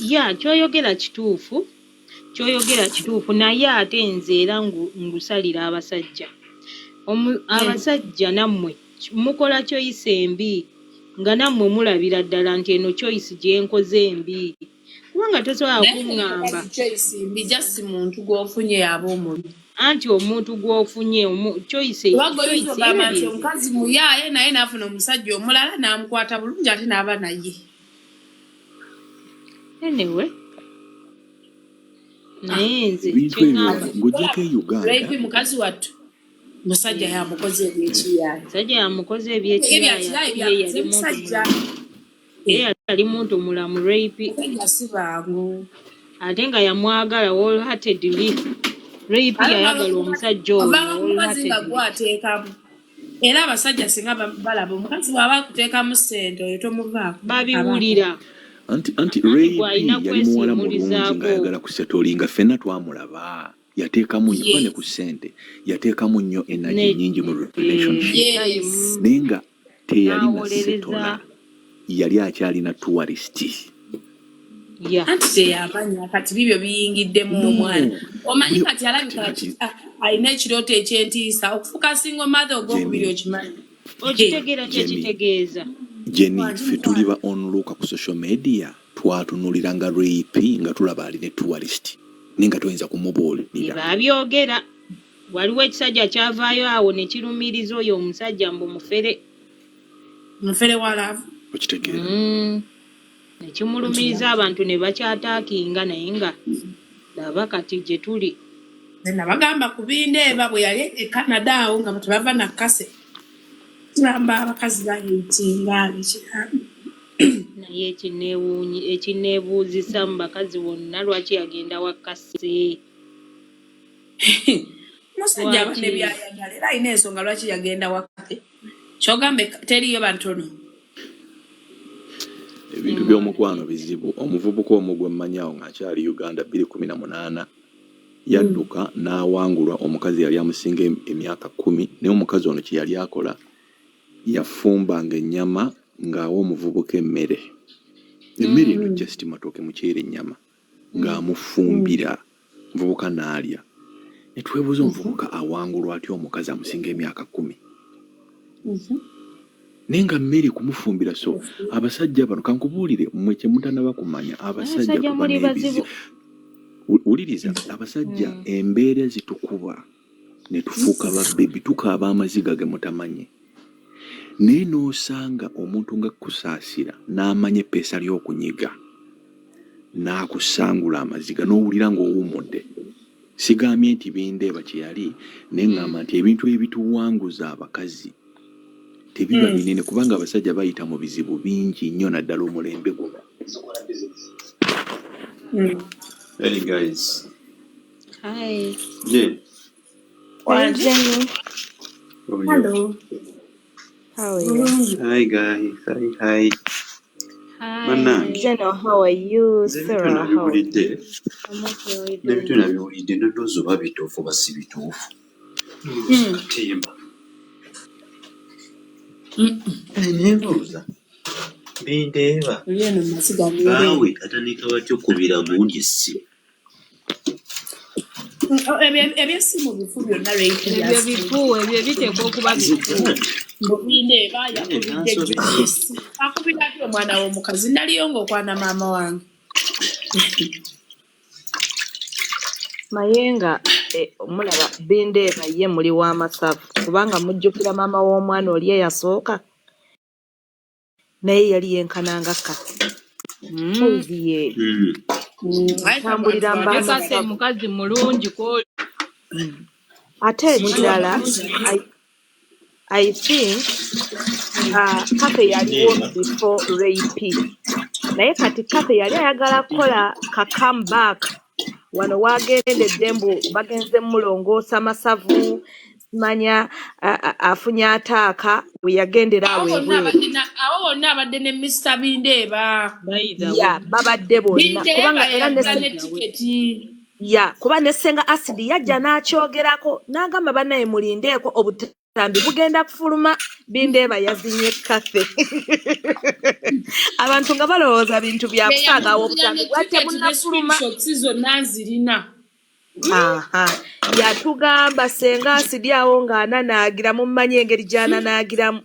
Ya, kyoyogera kituufu, kyoyogera kituufu, naye ate nze era ngusalira abasajja. Abasajja nammwe mukola choice embi, nga nammwe mulabira ddala nti eno choice gye nkoze embi, kubanga tosobola Naye kuŋŋamba choice mbi, just muntu gw'ofunye yaba omubi. Anti omuntu gw'ofunye choice Kubanga oyinza choice ogamba nti ebyo. Omukazi muyaaye, naye n'afuna omusajja omulala n'amukwata bulungi, ate n'aba naye. Anyway, naye nze Ebintu ebyo kyeŋŋamba ng'oggyako e Uganda. Rape mukazi wattu, musajja yamukoze ebyekiyaaye. Musajja yamukoze ebyekiyaaya. Ebyakiyaye. Ye yali Byakoze muntu musajja. mulamu, ye yali muntu mulamu, rape. Musajja si bangu. Ate nga yamwagala wholeheartedly, rape. Ate Yayagala omusajja oyo ovanga ku mukazi nga wholeheartedly. Gwateekamu, era abasajja singa balaba omukazi bw'aba akuteekamu ssente, oyo tomuvaako aba Babiwulira. Anti Anti Ray gwe P alina yali muwala mulungi kwesiimulizaako. Ng'ayagala kusettlinga. Ffenna twamulaba yateekamu nnyo, kuba ne ku ssente yateekamu nnyo energy Ne nnyingi mu relationship, time. Naye nga teyalina N'awolereza. settle, yali akyalina tourist. Anti teyamanya kati bibyo biyingiddemu No. omwana, omanyi kati alabika Kati alina ekirooto ekyentiisa okufuuka single mother ogwokubiri. Jenny. Okimanyi? Okitegeera Jenny. kyekitegeeza. Jenny, Wangi, ffe tuli ba onlooker ku social media, twatunulira nga rape, nga tulaba alina tourist, naye nga toyinza kumubuulira. Babyogera, waliwo ekisajja kyavaayo awo ne kirumiriza oyo omusajja mbu mufere. Mufere wa love. Okitegeera? Ne kimulumiriza, abantu ne bakyattackinga, naye nga laba kati gye tuli. Nze nabagamba ku Bindeeba bwe yali e Canada awo nga tebava nakkase, gamba abakazi bahatinga biki. Naye ekinneebuuzisa mu bakazi bonna, lwaki yagenda wa Kase? Musajja aba Lwaki? Ne byayagala, era alina ensonga lwaki yagenda wakate. Kyogambe teriyo bantono. Ebintu by'omukwano bizibu. Omuvubuka omu gwe mmanyi awo ng'akyali Uganda 2018 yadduka n'awangulwa omukazi yali amusinga emyaka 10. Naye omukazi ono kye yali akola, yafumbanga ennyama ng'awa omuvubuka emmere, emmere eno just matooke, muceere, ennyama, ng'amufumbira, omuvubuka n'alya. Ne twebuuza, omuvubuka awangulwa atya omukazi amusinga emyaka 10, naye nga mmere kumufumbira? So abasajja bano, kankubuulire, mmwe kye mutanaba kumanya, abasajja Abasajja tuba muli n'ebizibu. bazibu. Wuliriza, abasajja embeera zitukuba ne tufuuka babebi, tukaaba amaziga ge mutamanyi, naye n'osanga omuntu nga kusaasira n'amanya eppeesa ly'okunyiga n'akusangula amaziga n'owulira ng'owummudde. Sigambye nti Bindeeba kye yali, naye ŋŋamba nti ebintu ebituwanguza abakazi tebiba binene, kubanga abasajja bayita mu bizibu bingi nnyo, naddala omulembe guno. Hey guys. Hi. Jane, Hey, Wangi. Jenny. how are you? Hello. How are you? Bulungi. Hi guys. Hi hi. Hi. Bannange. Jenny, how are you? Nze ebintu Sarah, how are you? nabiwulidde. I'm okay, how are you N'ebintu doing? nabiwulidde, nandowooza oba bituufu oba si bituufu. Ndowooza katemba. Eh, nembuuza Bindeeba Oli eno mu masiga meereere. baawe atandika batya okukubira gundi essimu? Ebyessimu bifu byonna, rape. Ebyo bifu, ebyo biteekwa okuba Nze bifu. Bindeeba nange yakubidde byansobedde. Julius. Akubira atya omwana w'omukazi? Naliyo ng'okwana maama wange. Naye nga mulaba Bindeeba ye muli w'amasavu, kubanga mujjukira maama w'omwana oli eyasooka, naye yali yenkananga Kase. Size ye Aye ntambulira abantu Ate mbamasavu. Kase mukazi mulungi kwoli. Ate Muntu ekirala, mulungi. I think Kase yaliwo Bindeeba. before Ray P. Naye kati Kase yali ayagala kukola ka comeback. Wano wagendedde mbu bagenze mulongoosa masavu, simanya afunye attack, we yagendera Awo awo wonna ebweru. Awo wonna abadde ne Mr Bindeeba. By the way. Ya, babadde bonna, Bindeeba kubanga era ne yagula By ne the way. tiketi. Ya, kuba ne Senga Acid yajja n'akyogerako n'agamba, bannaye mulindeeko. Obutambi bugenda kufuluma. Bindeeba yazinye Kathy, abantu nga balowooza bintu bya kusaaga. Awo Yeyamugulira obutambi ne bwali tiketi ne tebunnafuluma. screenshots zonna nzirina. Aha, yatugamba senga asidi awo ng'ananaagira, mummanyi engeri gy'ananaagiramu,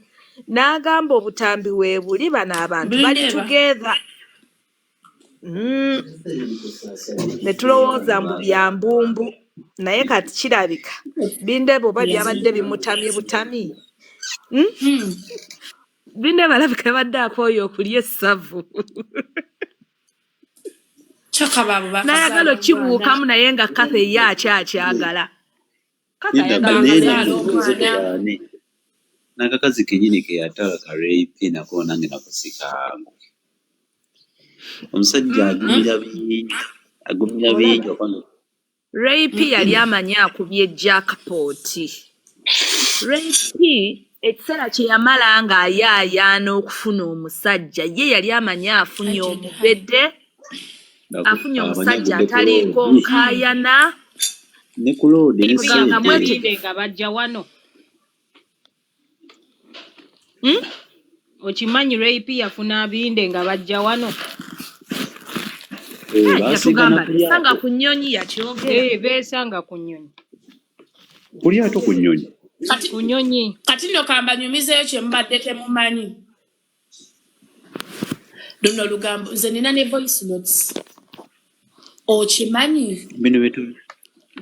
n'agamba obutambi weebuli, bano abantu bali Bindeeba. together. Ne tulowooza mbu bya mbumbu, naye kati kirabika Bindeeba oba byabadde bimutamye butami. Bindeeba alabika yabadde akooye okulya essavu. Kyokka baabo n'ayagala bakazaala omwana. Okibuukamu, naye nga Kathy ye akyakyagala. Kathy Nedda, ayagala naye Bakazaala nange omwana. nze n'akakazi kenyini ke yatala ka Ray P nako nange nako si kangu. Omusajja agumira bingi, agumira bingi. Olaba Oba Ray P yali amanyi akubye jackpot. Ray P ekiseera kye yamala ng'ayaayaana okufuna omusajja, ye yali amanyi afunye Hi, Jenny, hi. omubedde, afunye amanyi omusajja agudde ku ataliiko loodi nkaayana. Ne ku loodi ne Kugamba sente. mwetegefu. Binde nga bajja wano. Okimanyi Ray P yafuna Binde nga bajja wano? Eh, baasinkana Yatugamba ku besanga lyato. Ku nnyonyi yakyogera. Eh, beesanga ku nnyonyi. Ku lyato, ku nnyonyi. Kati Ku nnyonyi. Kati nno kambanyumizeeyo kye mubadde temumanyi. Luno lugambo, nze nina ne voice notes. Okimanyi Bino bitu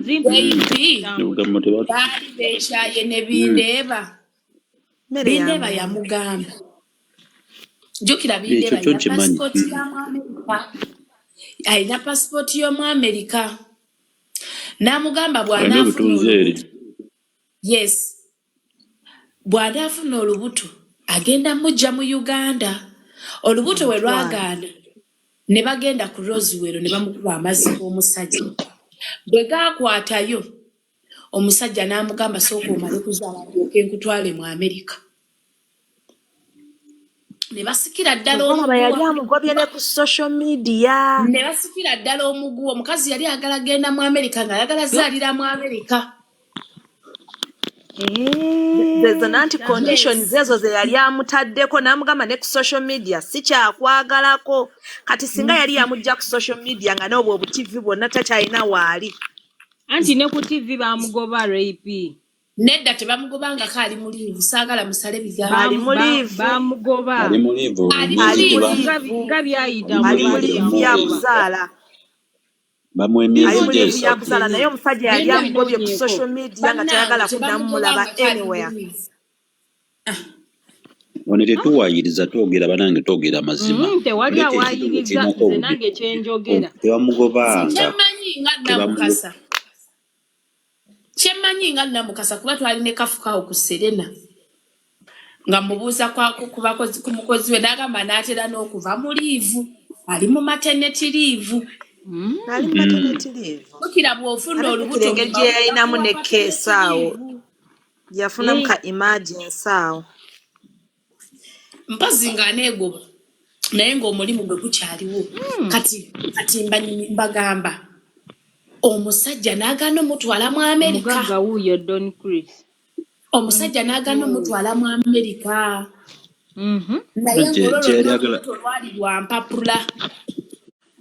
Zimpi. Ray P Tambula. Olugambo tebatu baali beekyaye ne Bindeeba. Mmere ya Bindeeba muntu. yamugamba, jjukira Ekyo Bindeeba kyo alina nkimanyi. pasipooti ya mu Amerika, alina pasipooti y'omu Amerika, n'amugamba Alina bw'anaafuna obutuuze eri. olubuto, yes, bw'anaafuna olubuto agenda mujja mu Uganda. Olubuto bwe Omutwalo. lwagaana, ne bagenda ku Roswell ne bamukuba amazzi g'omusajja. Bwe gaakwatayo, omusajja n'amugamba, "Sooka omale kuzaala ndyoke nkutwale mu Amerika." Ne basikira ddala Olaba yali omuguwa. amugobye ne ku social media. Ne basikira ddala omuguwa. Omukazi yali ayagala genda mu Amerika, ng'ayagala zaalira mu Amerika. Zezo nanti conditions ezo ze yali amutaddeko, n'amugamba ne ku social media sikyakkwagalako. Kati singa yali yamugja ku social media, nga n'obwo obutivi bwonna takyalina waali. Anti ne ku TV bamugoba Ray P. Nedda, tebamugobangako, ali mu leave. Saagala musale bigambo. Ali mu leave. Bamugoba. Ali mu leave. Ali emyezi Ali mu mu gye leave. Nga byayita Ali Ali mu mu leave leave emyezi. yakuzaala. Bamuwa Ali emyezi mu gye leave 3. yakuzaala, naye omusajja yali Nedda. amugobye ku Binoonyeeko. social media nga tayagala Bannange, kuddamu mulaba tebamugobangako, ali mu anywhere. leave. Wano tetuwaayiriza, twogera banange, twogera mazima. Tewali Oleeta ekintu awaayiriza, ng'okirinako nze nange kyenjogera. Tebamugobanga. Kyemmanyi nga Namukasa, kyemmanyi nga Namukasa, kuba twali ne kafukawo ku Serena nga mubuuza ku mukozi we, n'agamba n'atera n'okuva mu leave, ali mu maternity leave. Ali mu maternity leave. Jjukira bw'ofuna Ate olubuto jjukira engeri gye yalinamu bakuwa ne paternity keesi awo. leave. Yafunamu Eh, ka emergency awo. Mpozi ng'aneegoba, naye ng'omulimu gwe gukyaliwo. Kati mbagamba omusajja n'agaana omutwala mu Amerika. Omugagga wuuyo Don Chris. Omusajja n'agaana omutwala mu Amerika, naye ng'olwo Kyeyali lwonna agala olubuto lwali lwa mpapula.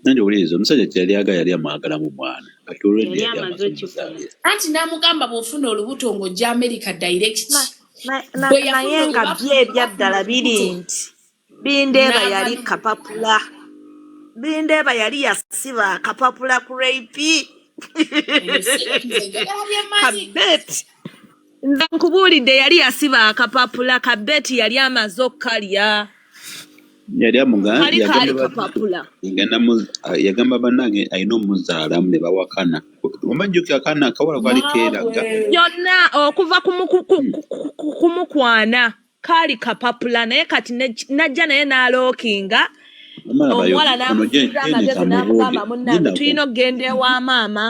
Nanti owuliriza, omusajja kyeyali agala, yali amwagalamu mwana, kati olwedde Yali yali amaze amaze okifuna. omuzaalira. Anti n'amugamba bw'ofuna olubuto ng'ojja Amerika direct. Bwe yafuna Naye nga byo bwe ebyaddala bafuna biri olubuto nti Bindeeba yali n'ava kapapula. Bindeeba yali yasiba akapapula ku Ray P. Ebyo nze njagala bye mmanyi. Kabeti, nze nkubuulidde, yali yasiba akapapula. Kabeti yali amaze okkalya. Yali amugamba Kali kaali yagamba kapapula. Yagamba bannange alina omuzaalamu, ne bawakana. Omajjukira akaana akawala kaali keeraga. Naawe. Byonna okuva kumukwana kaali kapapula, naye kati najja naye n'alookinga Omala bayo omuwala ono n'amusuuza Jene amagezi kamubuulire. n'amugamba, "Munnange, Jene tulina okugenda ewa maama."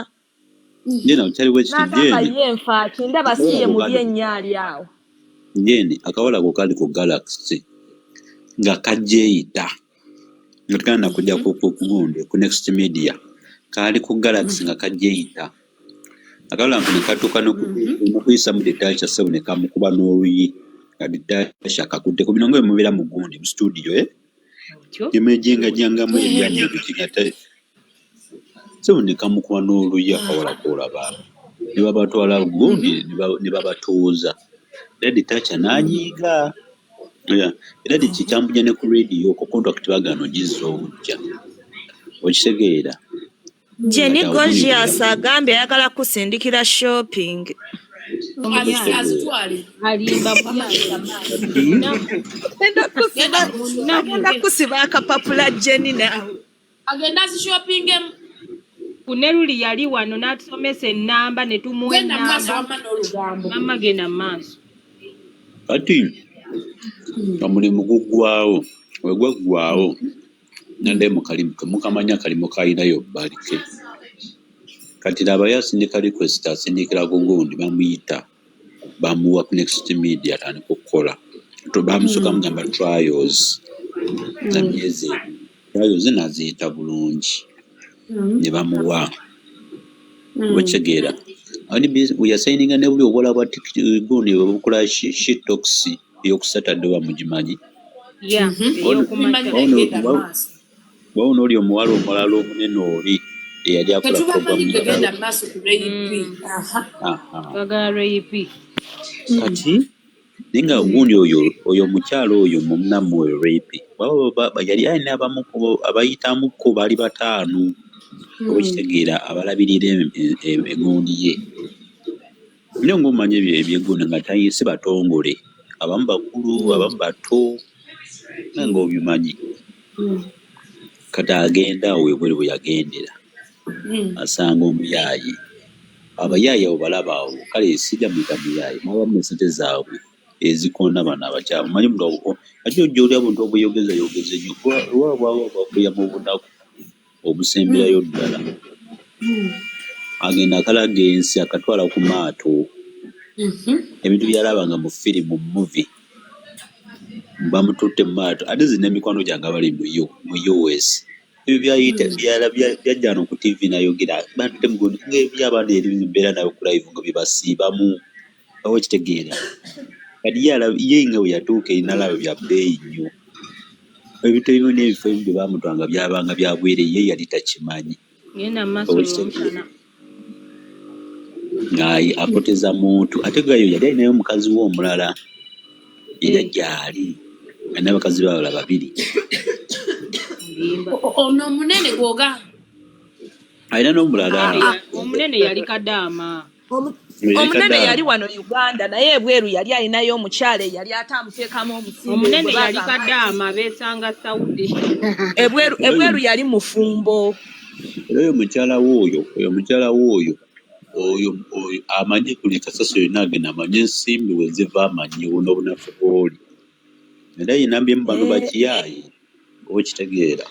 Jene kyaliwo ekiti N'agamba, Jene "Ye nfaaki ndaba si akawala ye ako mubi kaali ennyo ali awo." Jene, akawala ako kaali ku Galaxy nga kajjeeyita nga teganda kujja ku gundi ku Next Media. Kaali ku Galaxy nga kajjeeyita. Akawala nko ne katuuka n'okuyisa mu detacha, ssebo, ne kamukuba n'oluyi nga detacha akakutteko. Bino nga bwe mubeera mu gundi mu studio, eh? Otyo. Gyemejengajangamu ebyanyi biki nga ssebo ne kamukuba n'oluyi akawala koolaba ne babatwala gundi ne babatuuza, era detacha n'anyiiga. Yeah. Era kikyambuja ne ku radio okwo contract bagaana ogizza obujja, okitegeera? Jenny Kati awo gundi Gorgeous agambye ayagala kusindikira shopping. Azitwale. Alimba Amagenda buyaye. maaso. Kati Munaku. Agenda kusiba Genda mu Munaku. agenda kusiba akapapula, Jenny, naawe. Agenda azishoppingemu. Kuneruli yali wano n'atusomesa ennamba ne tumuwa Genda mu maaso ennamba. wamma n'olugambo. Mama, genda mu maaso. Kati omulimu guggwawo, we gwaggwawo naddayo mu kalimu ke mukamanya, akalimu kalinayo bbali ke. Kati laba, asindika request, asindikira ku gundi, bamuyita, bamuwa ku Next Media atandika okukola. Bamusooka mugamba trials za myezi 2, trials naziyita bulungi ne bamuwa, okitegeera? We yasayininga ne buli obuwala bwa gundi obukola shitox ey'okusatadde, oba mugimanyi? Ya, ey'okumakya. Bimanyi, genda maaso. Wawona oli omuwala omulala omunene oli eyali akola Tetubamanyi. program. Gwe genda mu maaso ku Ray P. Aha. Aha. Twagala Ray P. Kati naye nga gundi oyo, oyo omukyalo oyo munamu oyo Ray P, yali alina abamu abayitamuko baali bataano, oba okitegeera, abalabirira egundi ye. Naye ng'omanyi ebyo ebyegundi nga si batongole, abamu bakulu, abamu bato, naye ng'obimanyi. Kati agenda awo ebweru, bwe yagendera asanga omuyaaye, abayaaye abo balaba awo, kale sijja muyita muyaaye, mwabamu esente zaabwe ezikona bano abakyala. Omanyi omuntu ate ojja olya buntu obweyogeza yogeza ennyo, lwaba bwaba bwakuya mu bunaku obusemberayo ddala, agenda akalaga ensi, akatwala ku maato, ebintu byalabanga mu firimu, mu movie, bamututte mu maato. Ate zino emikwano gyange abali mu US, ebyo byayita byajja wano ku TV nayogera bantutte mugundi ng'ebyabaana eri mbeera nayo ku live nga bye basiibamu, oba okitegeera? Kati ye ye nga bwe yatuuka eri nalaba bya bbeeyi nnyo, ebintu ebimu n'ebifo ebimu bye bamutwanga byabanga bya bwereere, ye yali takimanyi. Genda mu maaso. Oba okitegeera? Lwomusana. Nga apoteza muntu, ate gayo yali alinayo omukazi we omulala era gyali alina abakazi balala babiri. Limba. Ono omunene gw'ogamba? Alina n'omulala. Omunene yali kadaama. Yali Omunene kadaama. yali wano Uganda, naye ebweru yali alinayo omukyala eyali ate amuteekamu omusimbi Omunene gwe yali bagamba kadaama, beesanga Saudi. Ebweru, ebweru yali mufumbo. Era oyo mukyala we oyo, oyo mukyala we oyo, oyo amanyi buli kasasiro yonna agenda, amanyi ensimbi we ziva, amanyi n'obunafu bw'oli, era yenambyemu bano bakiyaaye, oba okitegeera?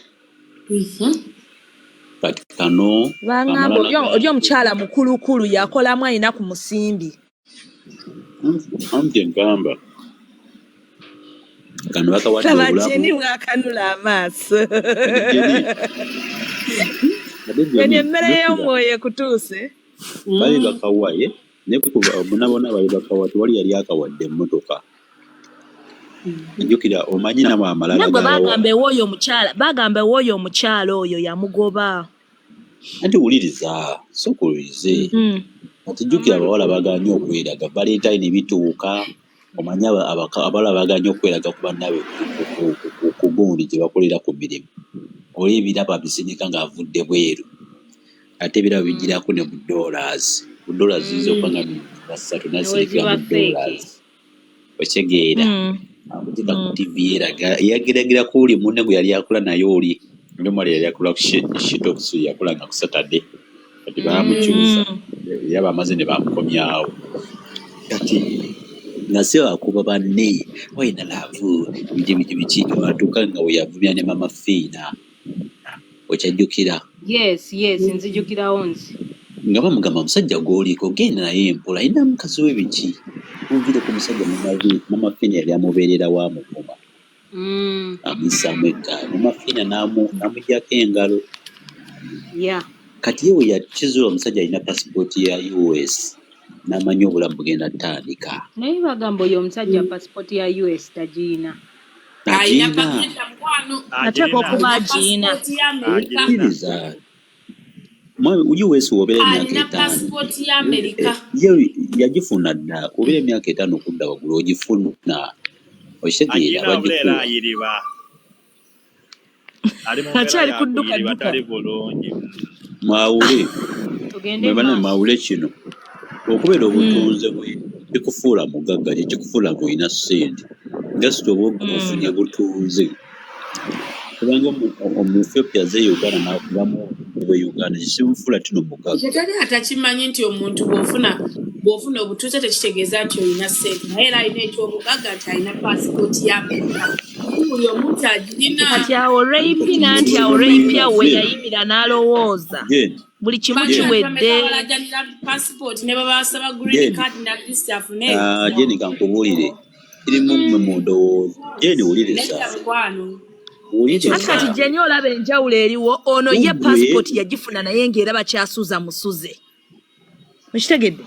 Kati kano Baŋŋamba amala oli omukyala mukulukulu yakolamu, alina ku musimbi. Anti engamba kano bakawadde Laba obulamu. Jenny bw'akanula amaaso. Kati Jenny, ate Jenny, Jenny, emmere jjukira y'omwoyo ekutuuse. Bali bakawaye naye kuba bonna bonna bali bakawa, tewali yali akawadde emmotoka. Jjukira, omanyi namwe amalala Naye gwe g'abawa. bagamba ew'oyo omukyala, bagamba ew'oyo omukyala oyo yamugoba. Anti wuliriza, sooka owulirize. Kati jjukira, abawala bagaanye okweraga, Valentine bituuka, omanyi abawala bagaanye okweraga ku bannaabwe ku gundi gye bakolera ku mirimu. Oli ebirabo abisindika ng'avudde bweru, ate ebirabo bijjirako ne mu dollars, mu dollars ziyinza okuba nga 300, nasindikira Neweziba mu fake. dollars, okitegeera? Akuteeka ku TV, yeraga, yageragerako oli munne gwe yali akola naye, oli oli omuwala yali akola ku Shitox, yakolanga ku Saturday, kati baamukyusa era bamaze ne bamukomyawo. Kati nga si bakuba banne walina love, biki biki biki, atuuka nga we yavumya ne Mama Fiina, okyajjukira? Yes, nzijukirawo nzi. Nga bamugamba, omusajja gw'oliko genda naye mpola, alina mukazi we, biki, munvire ku musajja. Mama Fiina yali amubeererawo, amuvuma, amussaamu eggaali, Mama Fiina n'amuggyako engalo. Kati ye we yakizuula omusajja alina pasipooti ya US, n'amanya obulamu bugenda ttandika. Naye bagamba oyo omusajja pasipooti ya US tagiyina. Alina Agiyina. Bagenda mukwano. Ateekwa Agirina. okuba Alina agiyina. pasipooti ya Amerika. Agirina. Kkiriza. Mwami US wobeera emyaka Alina 5. pasipooti ya Amerika. Ye yagifuna dda, obeera emyaka 5 okudda waggulu ogifuna. Okitegeera Agirina wabula era bagikuwa. ayiriba. Ali mu mbeera Akyali ya kudduka kuyiriba dduka. tali bulungi. Mwawule, Tugende mwe banne maaso. mwawule kino. Okubeera obutunze bwe kikufuula mugagga, tekikufuula ng'olina ssente. Just oba ofunye butunze. Kubanga Omuethiopia azze e Uganda n'akubamu bwe Uganda kimufuula tino mugagga. Tetali atakimanyi nti omuntu bw'ofuna obutuuze tekitegeeza nti olina ssente, naye era alina ekyobugagga nti alina pasipooti ya Amerika. Buli omuntu agirina. Kati awo Ray nanti awo Ray awo we yayimira n'alowooza Jane, buli kimu Bantu Jane, kiwedde. bameka abalajanira pasipooti ne babasaba green Jane, card na visa afune. Ah, Jane kankubuulire. Kirimu mmwe mu ndowooza. Jane wuliriza. Nedda mukwano. Ati Wuliriza. kati Jenny olaba enjawulo eriwo, ono ye Ggwe pasipooti yagifuna naye ng'era bakyasuuza musuze. Okitegedde?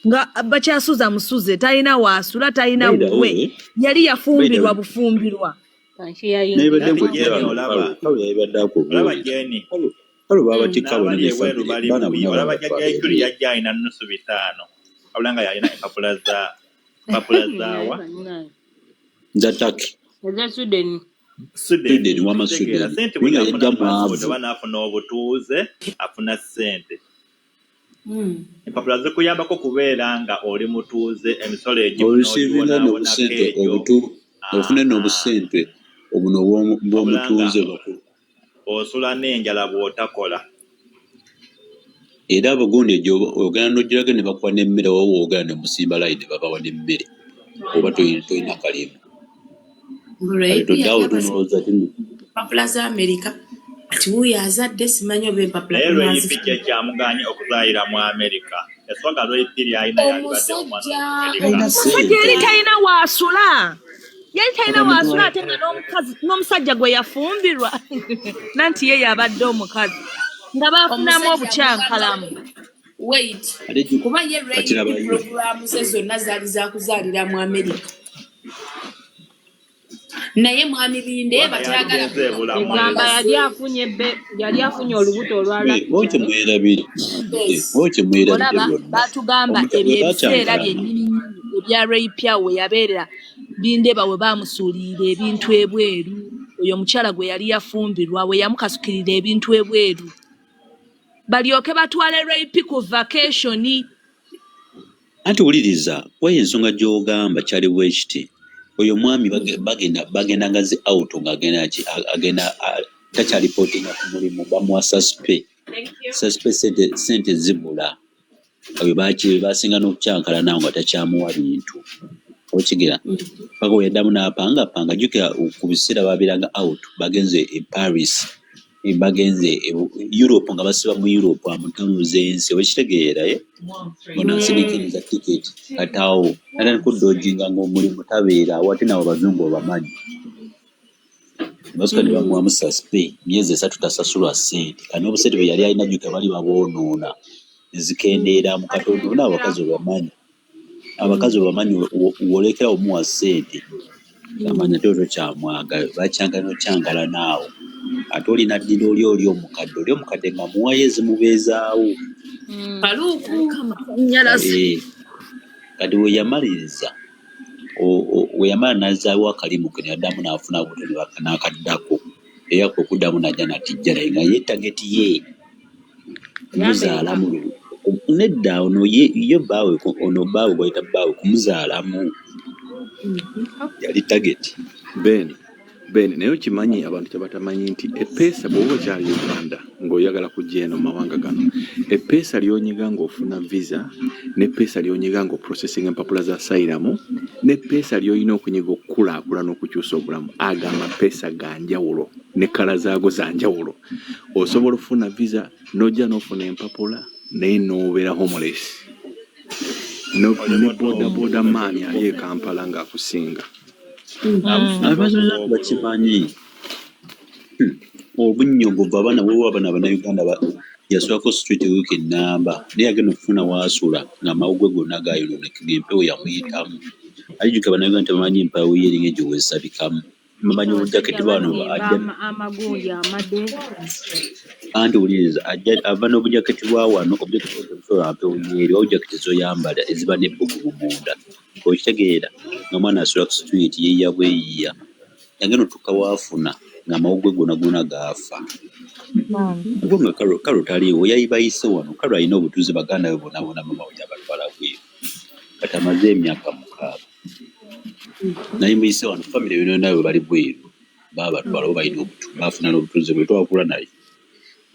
Nga bakyasuuza musuze, talina waasula, talina by the wuwe. way, Yali by the yafumbirwa way, bufumbirwa. Kanshi yayingira. nabibadde Nati nkujja Jeni wano olaba Kalo, Kalo yabibadde olaba akubuulira. Jeni Kalo, Kalo baabatikka bonna n'abali ne ebweru family, bali baana bubi. bonna Olaba baabatwala jjajja Iculi ebweru. yajja alina 550 wabula nga yalina empapula za empapula Naye zaawa bannange. Nza Turkey, Eza Sweden. Sweden. Sweden, wama Okitegeera Sweden. ssente Naye buli nga afuna yajja passport mwavu. oba n'afuna obutuuze afuna ssente. Empapula zikuyambako kubeera nga oli mutuuze, emisolo egifuna Oreceivinga ogiwonaawonako n'obusente egyo. obutu ofune n'obusente obuno Wabula nga bw'omutuuze baku osula n'enjala bw'otakola. Era abagundi egyo ogenda n'ogiraga ne bakuwa n'emmere, oba woogenda ne musimba layini ne babawa n'emmere oba tolina kalimu. Kale Ray toddaawo yali abasa tonowooza tino empapula za Amerika ati wuuyo azadde simanyi oba empapula Naye Ray P tunaazifuna. kyekyamuganye okuzaalira mu Amerika. Eswaga Ray P ly'alina yalibadde omwana Omusajja Amerika. talina Omusajja yali ssente. talina waasula. Yali talina Kati waasula ate nga n'omukazi n'omusajja gwe yafumbirwa nanti ye yabadde omukazi nga baafunamu omusajja obukyankalamu. Wait, ate kuba ye Ray kati P labayo. Puroguraamu ze zonna zaali za kuzaalira mu Amerika. Naye mwami Bindeeba Kubanga tayagala yaligenze ebulamu Egamba eyo. yali afunye yali afunye olubuto olwa Wowe rapture. kyemwerabidde, Yes. wowe kyemwerabidde Olaba byonna. baatugamba Omuka ebyo bwe ebiseera bakyankalana. byennyini nnyini ebya Ray P awo we yabeerera Bindeeba we baamusuulirira ebintu ebweru, oyo omukyala gwe yali yafumbirwa we yamukasukirira ebintu ebweru. Balyoke batwale Ray P ku vacation. Anti wuliriza, weeyo ensonga gy'ogamba kyali bwe kiti. Oyo mwami bagenda nga zi out ng'agenda ki agenda takyalipootinga ku mulimu bamuwa suspe. Suspe sente zibula. Ebyo basinga n'okukyankalana nga takyamuwa bintu. Okigera paka we yaddamu n'apangapanga jjukira ku biseera babeeranga out bagenze e Paris, bagenze e Europe nga basiba mu Europe amutambuza ensi okitegeera eh? Ono asindikiriza tiketi kati awo natandika okudodginga ng'omulimu tabeera awo ate nabo abazungu obamanyi. Ne basooka ne bamuwamu suspe myezi 3 tasasulwa ssente kati n'obusente bwe yali alina jjukira bali babwonoona ne zikendeera mu katono bonna abakazi obamanyi. Abakazi obamanyi w'olekera omuwa ssente amanya ate tokyamwagala bakyankana okyankalana awo ate olina ddira oli omukadde nga muwayo ezimubeezaawo. Faluuku. Amasannyalaze. Eh, kati we yamaliriza we yamala n'azzaawo akalimu ke ne yaddamu n'afuna buto n'akaddako era kwe kuddamu n'ajja n'atijja naye nga ye target ye kumuzaalamu nedda ono ye bbaawe ono bbaawe gw'ayita bbaawe kumuzaalamu yali target. Ben, naye okimanyi abantu kyebatamanyi nti epeesa bw'oba okyali Uganda ng'oyagala kujja eno mu mawanga gano, epeesa ly'onyiga ng'ofuna visa, n'eppeesa ly'onyiga ng'oprocessing empapula za asylum, n'eppeesa ly'olina okunyiga okukulaakulana okukyusa obulamu, ago amapeesa ga njawulo ne kkala zaago za njawulo. Osobola okufuna visa n'ojja n'ofuna empapula naye n'obeera homeless. Oli Ne mutuufu. boda boda man ali e Kampala ng'akusinga. Abazungu bakimanyi. Obunnyogovu abaana waliwo abaana Bannayuganda yasulako street wiiki nnamba naye yagenda okufuna w'asula ng'amawuggwe gonna gaayonooneka ng'empewo yamuyitamu. Ajjukira Bannayuganda tebamanyi mpewo ye eringa egyo w'esabikamu. Bamanyi Abasajja obujaketi bwano bazimba ajja amagundi amade. Anti wuliriza ajja ava n'obujaketi bwa wano obujaketi bwo tebusobola mpewo yeeri oba obujaketi z'oyambala eziba n'ebbugumu munda okitegeera ng'omwana asula ku street yeeyiya bweyiya yagenda otuuka w'afuna ng'amawuggwe gonna gonna gaafa. Bambi. Gwo nga Karo taliiwo yayibayise wano Karo alina obutuuze baganda be bonna bonna maama we yabatwala bweru kati amaze emyaka 6 naye muyise wano famire yonna yonna bwe bali bweru baabatwala bo balina baafuna n'obutuuze bwe twakula naye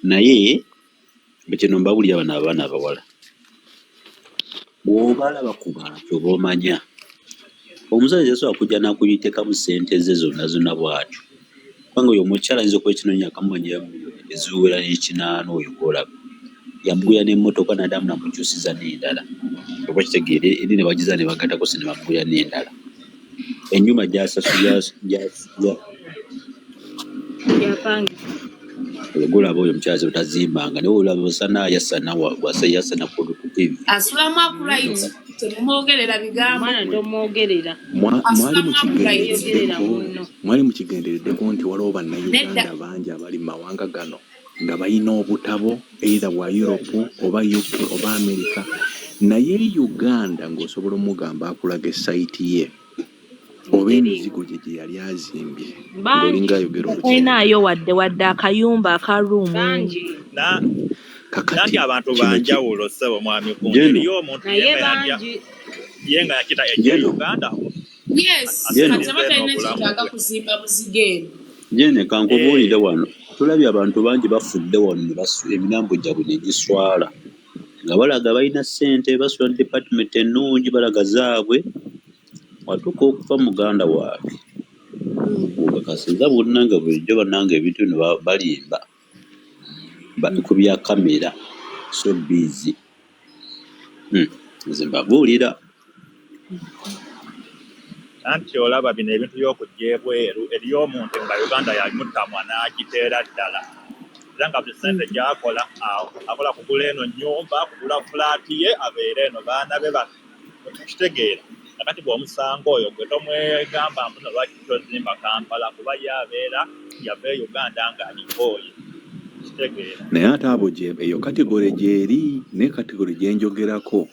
naye kino mbawulira bano abaana abawala bw'obalaba ku bantu oba omanya omusajja tasobola kujja n'akuyiteekamu ssente ze zonna zonna bw'atyo kubanga oyo omukyala ayinza okuba ekinoonya akamumanyira miliyoni eziwera n'ekinaana oyo gw'olaba yamugulira n'emmotoka n'addamu n'amukyusiza n'endala oba kitegeere eri ne bagiza ne bagattako ssente ne bamugulira n'endala ennyumba Yapangisa. Oyo gw'olaba oyo omukyala ze tazimbanga naye olaba osana yasana yasana ku TV. Asulamu akulayiti temumwogerera bigambo. Omwana tomwogerera. Mwali Asulamu akulayiti. Toyogerera mukigendereddeko munno. Mwali mukigendereddeko nti waliwo Nedda. Bannayuganda bangi abali mu mawanga gano nga balina obutabo either bwa Europe oba UK oba America naye Uganda ng'osobola omugamba akulaga esayiti ye oba Teriiwo. emizigo gye gye yali azimbye Bangi. ng'olinga ayogera Oluganda. Talinaayo wadde akayumba aka ruumu. Bangi. Nanti Kakati abantu kino ki banjawulo ssebo mwami Gundi Jeno eriyo omuntu ye Naye nga yandya bangi. ye nga yakita ejja Jeno Uganda Yes, Jeno kati aba asinze talina n'obulamu kyetaaga bwe. kuzimba muzigo eno. Jene kankubuulire Eh, wano tulabye abantu bangi bafudde wano ne emirambo gyabwe ne giswala nga balaga balina ssente basula mu department ennungi balaga zaabwe watuuka okufa muganda wange okakasiza bonna nga bulijjo bannange ebintu bino balimba ku bya kamera so busy. Nze mbabuulira. Anti olaba bino ebintu by'okujja ebweru eriyo omuntu nga Uganda yamutamwa n'agiteera ddala era nga buli ssente gy'akola akola kugula eno nnyumba kugula fulaati ye abeere eno baana be kitegeera kakati bw'omusanga oyo gwe tomwegamba mbu no lwaki tozimba Kampala kuba ye abeera yava e Uganda ng'agikooye kitegeera. Naye ate abo gye eyo category gy'eri naye category gye njogerako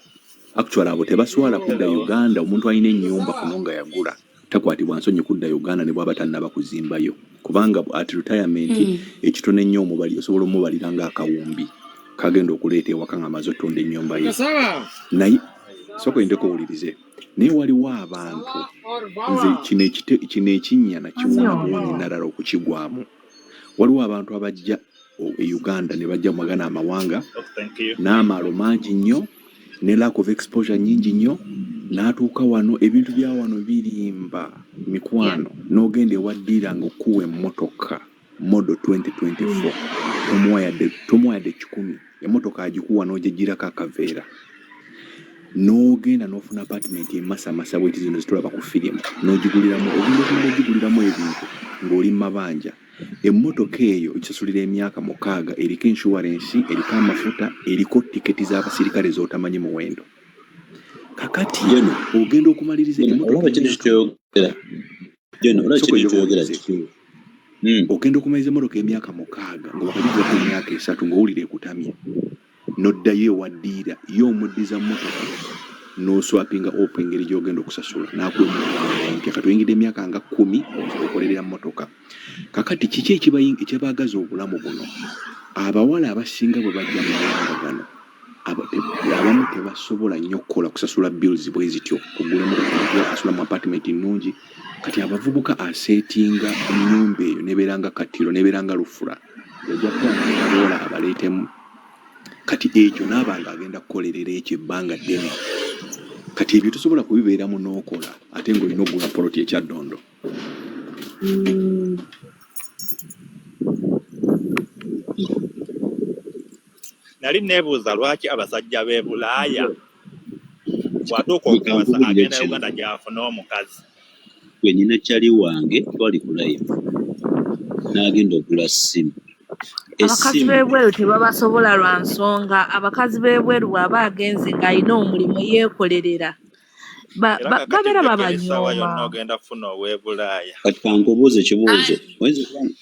actually abo tebaswala kudda Hello. Uganda. Omuntu alina ennyumba kuno nga yagula takwatibwa nsonyi kudda Uganda ne bw'aba tannaba kuzimbayo kubanga at retirement ekitono ennyo omubali osobola omubalira ng'akawumbi kagenda okuleeta ewaka ng'amaze ottunda ennyumba ye naye sooka oyindeko owulirize naye waliwo abantu nze kino ekinnya nakiwona buwonyi nalala okukigwamu waliwo abantu abajja e Uganda ne bajja mu magana amawanga Oh, thank you. n'amaalo mangi nnyo ne lack of exposure nnyingi nnyo n'atuuka wano ebintu bya wano birimba mikwano n'ogenda ewa ddiira ng'okkuwa emmotoka model 2024 tomuwa yadde 100 emmotoka agikuwa n'ogyegirako akaveera n'ogenda n'ofuna apartment emasamasa bweti zino zitulaba ku firimu n'ogiguliramu ogenda okumala ogiguliramu ebintu ng'oli mu mabanja emmotoka eyo ekisasulira emyaka 6 eriko insurance eriko amafuta eriko tiketi z'abasirikale z'otamanyi muwendo kakati Jeno ogenda okumaliriza Jeno emmotoka olaba kintu emyaka kyoyogera Jeno olaba sooka kintu oyinza kyoyogera okuwulirize kikulu. Ogenda okumaliriza emmotoka emyaka 6 nga wakagigulako emyaka 3 ng'owulira ekutamye n'oddayo ewa ddiira ye omuddiza mmotoka n'oswapinga opu engeri gy'ogenda okusasula n'akuwa emmotoka endala empya kati oyingidde emyaka nga 10 okolerera mmotoka kakati kiki ekyabaagaza obulamu buno abawala abasinga bwe bajja mu mawanga gano abamu tebasobola nnyo kukola kusasula bills bwe zityo kugula emmotoka empya asula mu apartment nnungi kati abavubuka aseetinga ennyumba eyo nebeera nga kattiro nebeera nga lufula ojja kuba nga abaleetemu kati ekyo naaba nga agenda kukolerera ekyo ebbanga ddene kati ebyo tosobola kubibeeramu n'okola ate ng'olina okugula poloti ekyaddondo. Nali neebuuza lwaki abasajja b'e Bulaaya bw'atuuka Gwe okuwasa kankubuulire agenda kino. Uganda gy'afune omukazi. Gwe nnyina kyali wange twali ku live. N'agenda ogula ssimu. Abakazi Essimu b'ebweru tebabasobola lwa nsonga. Abakazi b'ebweru bw'aba agenze ng'alina omulimu yeekolerera, Era kakati babeera jjukira essaawa yonna babanyooma. ogenda kufuna ow'ebulaaya. Kati kankubuuze ekibuuzo.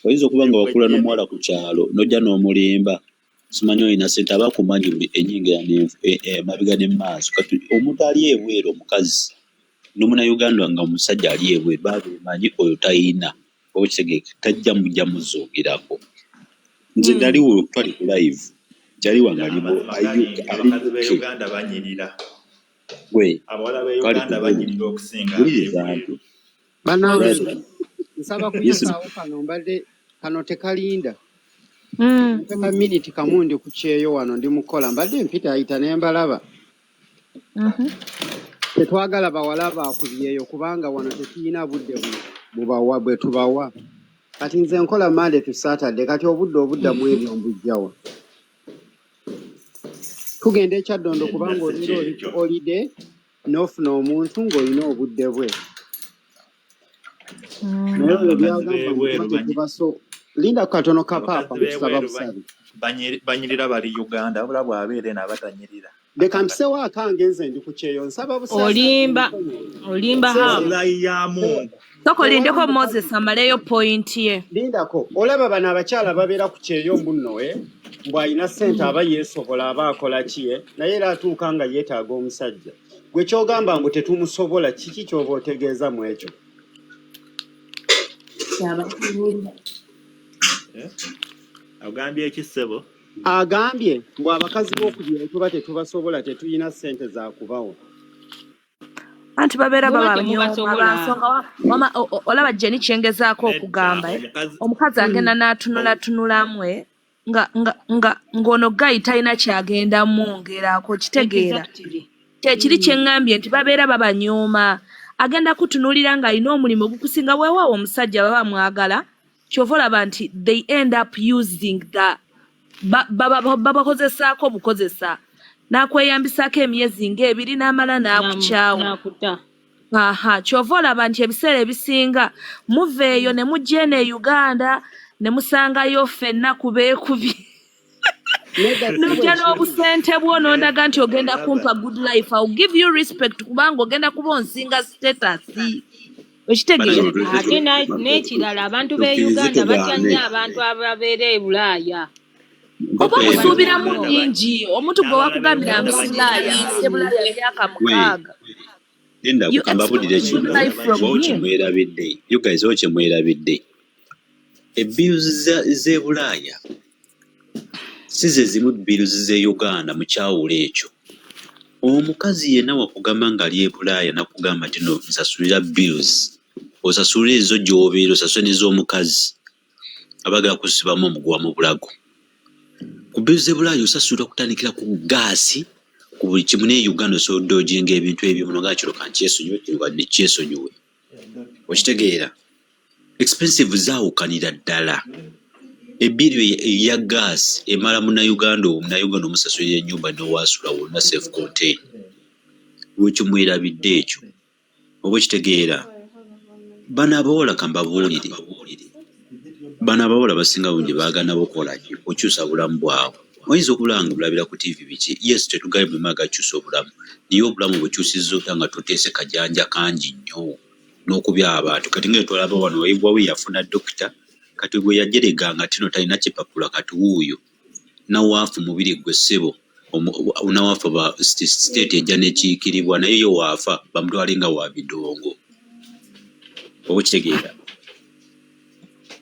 Oyinza okuba nga Gwe wakula Jeni. n'omuwala ku kyalo n'ojja n'omulimba, simanyi olina ssente, aba akumanyi buli ennyingira emabega ne maaso. Kati omuntu ali ebweru omukazi n'omunnayuganda nga omusajja ali ebweru baba beemanyi oyo tayina, oba okitegeera, tajja mujja muzoogerako. Nze naliwo, twali ku live, jali wange ali Amazima gali nti ali abakazi b'e UK. Uganda banyirira. Gwe Abawala b'e twali ku Uganda gundi. banyirira okusinga Wuliriza ab'ebweru. nti Bannange, brother, nsaba yes. kuyisaawo kano, mbadde kano tekalinda. Mpe ka miniti kamu, ndi ku kyeyo wano, ndi mukola, mbadde mpita ayita ne mbalaba. Tetwagala bawala bakubyeyo kubanga wano tetulina budde bubawa bwe tubawa. Kati nze nkola Monday to Saturday, kati obudde obuddamu ebyo mbujjawa? Tugenda ekyaddondo Nedda, kubanga si obeera oli ku kyekyo. holiday n'ofuna omuntu ng'olina obudde bwe. Naye oyo Abakazi byagamba nti b'ebweru tuba tetubaso, linda katono kapaapa, abakazi nkusaba b'ebweru busabi. banyirira bali Uganda, wabula bw'abeera eno aba tanyirira. Leka mpisewo akange, nze ndi ku kyeyo, nsaba busaasi. Olimba, olimba hamu. Wallahi ya Mungu. Sooka olindeko Tewali mukazi. Moses amaleyo point ye. Lindako, olaba bano abakyala babeera ku kyeyo mbuno, mbu alina ssente, aba yeesobola, aba akola ki, naye era atuuka nga yeetaaga omusajja. Gwe kyogamba mbu tetumusobola, kiki ky'oba otegeeza mu ekyo? Kyabatubuulira. Eh? Ogambye eki, ssebo? Agambye mbu abakazi b'oku byeyo tuba tetubasobola, tetulina ssente za kubawa. Anti babeera Muba babanyooma temubasobola. lwansonga wama olaba Jeni kyengezaako Nedda, okugamba, eh? omukazi Omukazi agenda n'atunulatunulamu, nga ng'ono guy talina kyagenda mwongerako, kitegeera? Kyekiri kye ŋŋambye nti babeera babanyooma. Agenda kutunuulira ng'alina omulimu ogukusinga. Weewaawo, omusajja baba mwagala, kyova olaba nti they end up using the babakozesaako bukozesa, n'akweyambisaako emyezi ng'ebiri n'amala n'akukyawa. N'akuta. Aha, kyova olaba nti ebiseera ebisinga muva eyo ne mujja eno e Uganda ne musangayo ffenna kubeekubye. Nedda, si Nojja bwe kiri. n'obusente bwo n'ondaga nti ogenda Olaba kumpa good life. I will give you respect kubanga ogenda kuba onsinga status, okitegeera? Ate n'ekirala, abantu b'e Tukkirize Uganda batya tugaane. nnyo abantu ababeera e Bulaaya. Oba Mpaka omusuubiramu Uganda bingi omuntu gwe n'abawala b'e wakugambira Uganda nva banyirira. Bulaaya, mbadde Bulaaya myaka we 6. Genda You kambabulire expect good kino. life from Wawo him. kyemwerabidde, you guys, wawo kyemwerabidde, ebills z'e Bulaaya si ze zimu bills z'e Uganda. Mukyawulo ekyo, omukazi yenna wakugamba ng'ali e Bulaaya nakugamba nti no nsasulira bills, osasulira ezo gy'obeera, osasule n'ez'omukazi, abagala kusibamu omuguwa mu bulago. Ku bills z'e Bulaaya osasulira kutandikira ku gaasi, ku buli kimu. Naye Uganda osobola odojinga ebintu ebimu nga kino kankyesonyiwe, kino kannekyesonyiwe, okitegeera? Expensive zaawukanira ddala. Ebill eya gaasi emala munnayuganda, omunnayuganda omusasulira ennyumba n'owaasula wonna self contain. Lwekyo mwerabidde ekyo, oba okitegeera? Bano abawala, kambabuulire, bano abawala basinga bungi baagala nabo kukola ki? Okukyusa bulamu bwabwe. Oyinza okulaba nga bulabira ku TV biki, yes, tetugambye buli agakyusa obulamu, naye obulamu bwekyusizza otya nga toteese kajanja kangi nnyo n'okubya abantu? Kati nga twalaba wano wawe yafuna dokita, kati gwe yajerega nga tino talina kipapula, kati wuuyo nawaafu mubiri gwe ssebo nawaafu ba state ejja nekiikirirwa, naye yo waafa bamutwale nga wa bidongo, oba okitegeera?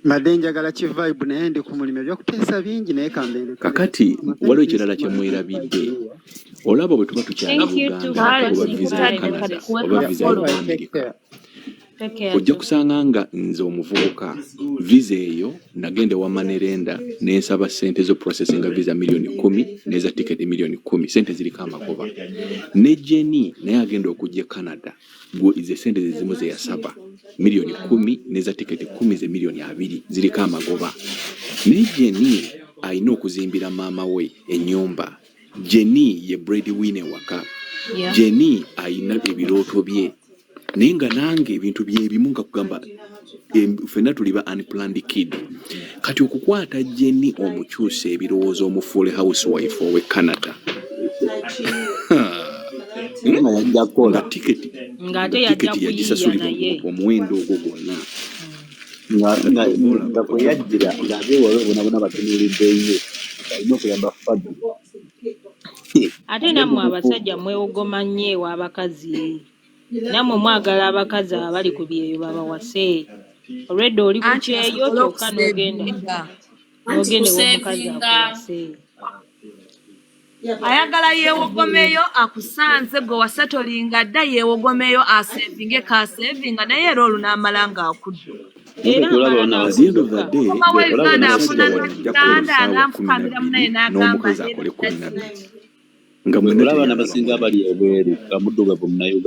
Mbadde njagala ki vibe, naye ndi ku mulimu, ebyokuteesa bingi, naye kambeere. Kakati waliwo ekirala kye mwerabidde. Olaba bwe tuba tukyali Thank you Uganda, too. oba visa ya Kale, Canada kale, oba visa ya Take America, care. Take care. Ojja kusanga nga nze omuvubuka visa eyo nagenda ewa money lender nensaba sente zo processinga visa 10,000,000 neza tiketi 10,000,000, sente ziriko amagoba. Ne Jeni naye agenda okujja e Canada, gwe ze sente ze zimu ze yasaba 10,000,000 neza tiketi 10 ze 20,000,000 ziriko amagoba. Naye Jeni alina okuzimbira maama we ennyumba. Jeni ye bread winner ewaka. Jeni alina ebirooto bye. Naye nga nange ebintu byebimu nga kugamba ffenna tuli ba unplanned kid. Kati okukwata Jenny omukyusa ebirowoozo omufuule housewife owe Canada, Naye nga yajja nga kukola tiketi Ng'ate nga yajja tiketi kuyiiya yagisasulira naye. Omuwendo ogwo gwonna. Nga Kati nga kyova olaba nga kwe yajjira ng'abeewala bona bona batunuulidde ye, alina okuyamba family. Ate Ate nammwe mubufu abasajja mwewogoma nnyo ew'abakazi. Nammwe mwagala abakazi abali ku byeyo babawase. Olwedda oli ku Anti kyeyo asobole kyokka n'ogenda okusevinga. Anti n'ogenda ew'omukazi kusevinga. akuwase. Ayagala yeewogomeyo akusanze gwe wasetolinga dda, yeewogomeyo asevinge kasevinga, naye era olunaamala ng'akudduka. Era olaba amala bano At the end of the n'akudduka. day, Okomawo e olaba Uganda bano afuna omusajja wano ajja kukola nakitanda essaawa 12 n'afukamira munaye n'agamba n'omukazi era akole 12 daddy. nga mwenna olaba teri alaba n'abasinga munne. abali ebweru nga muddugavu Munnayuganda.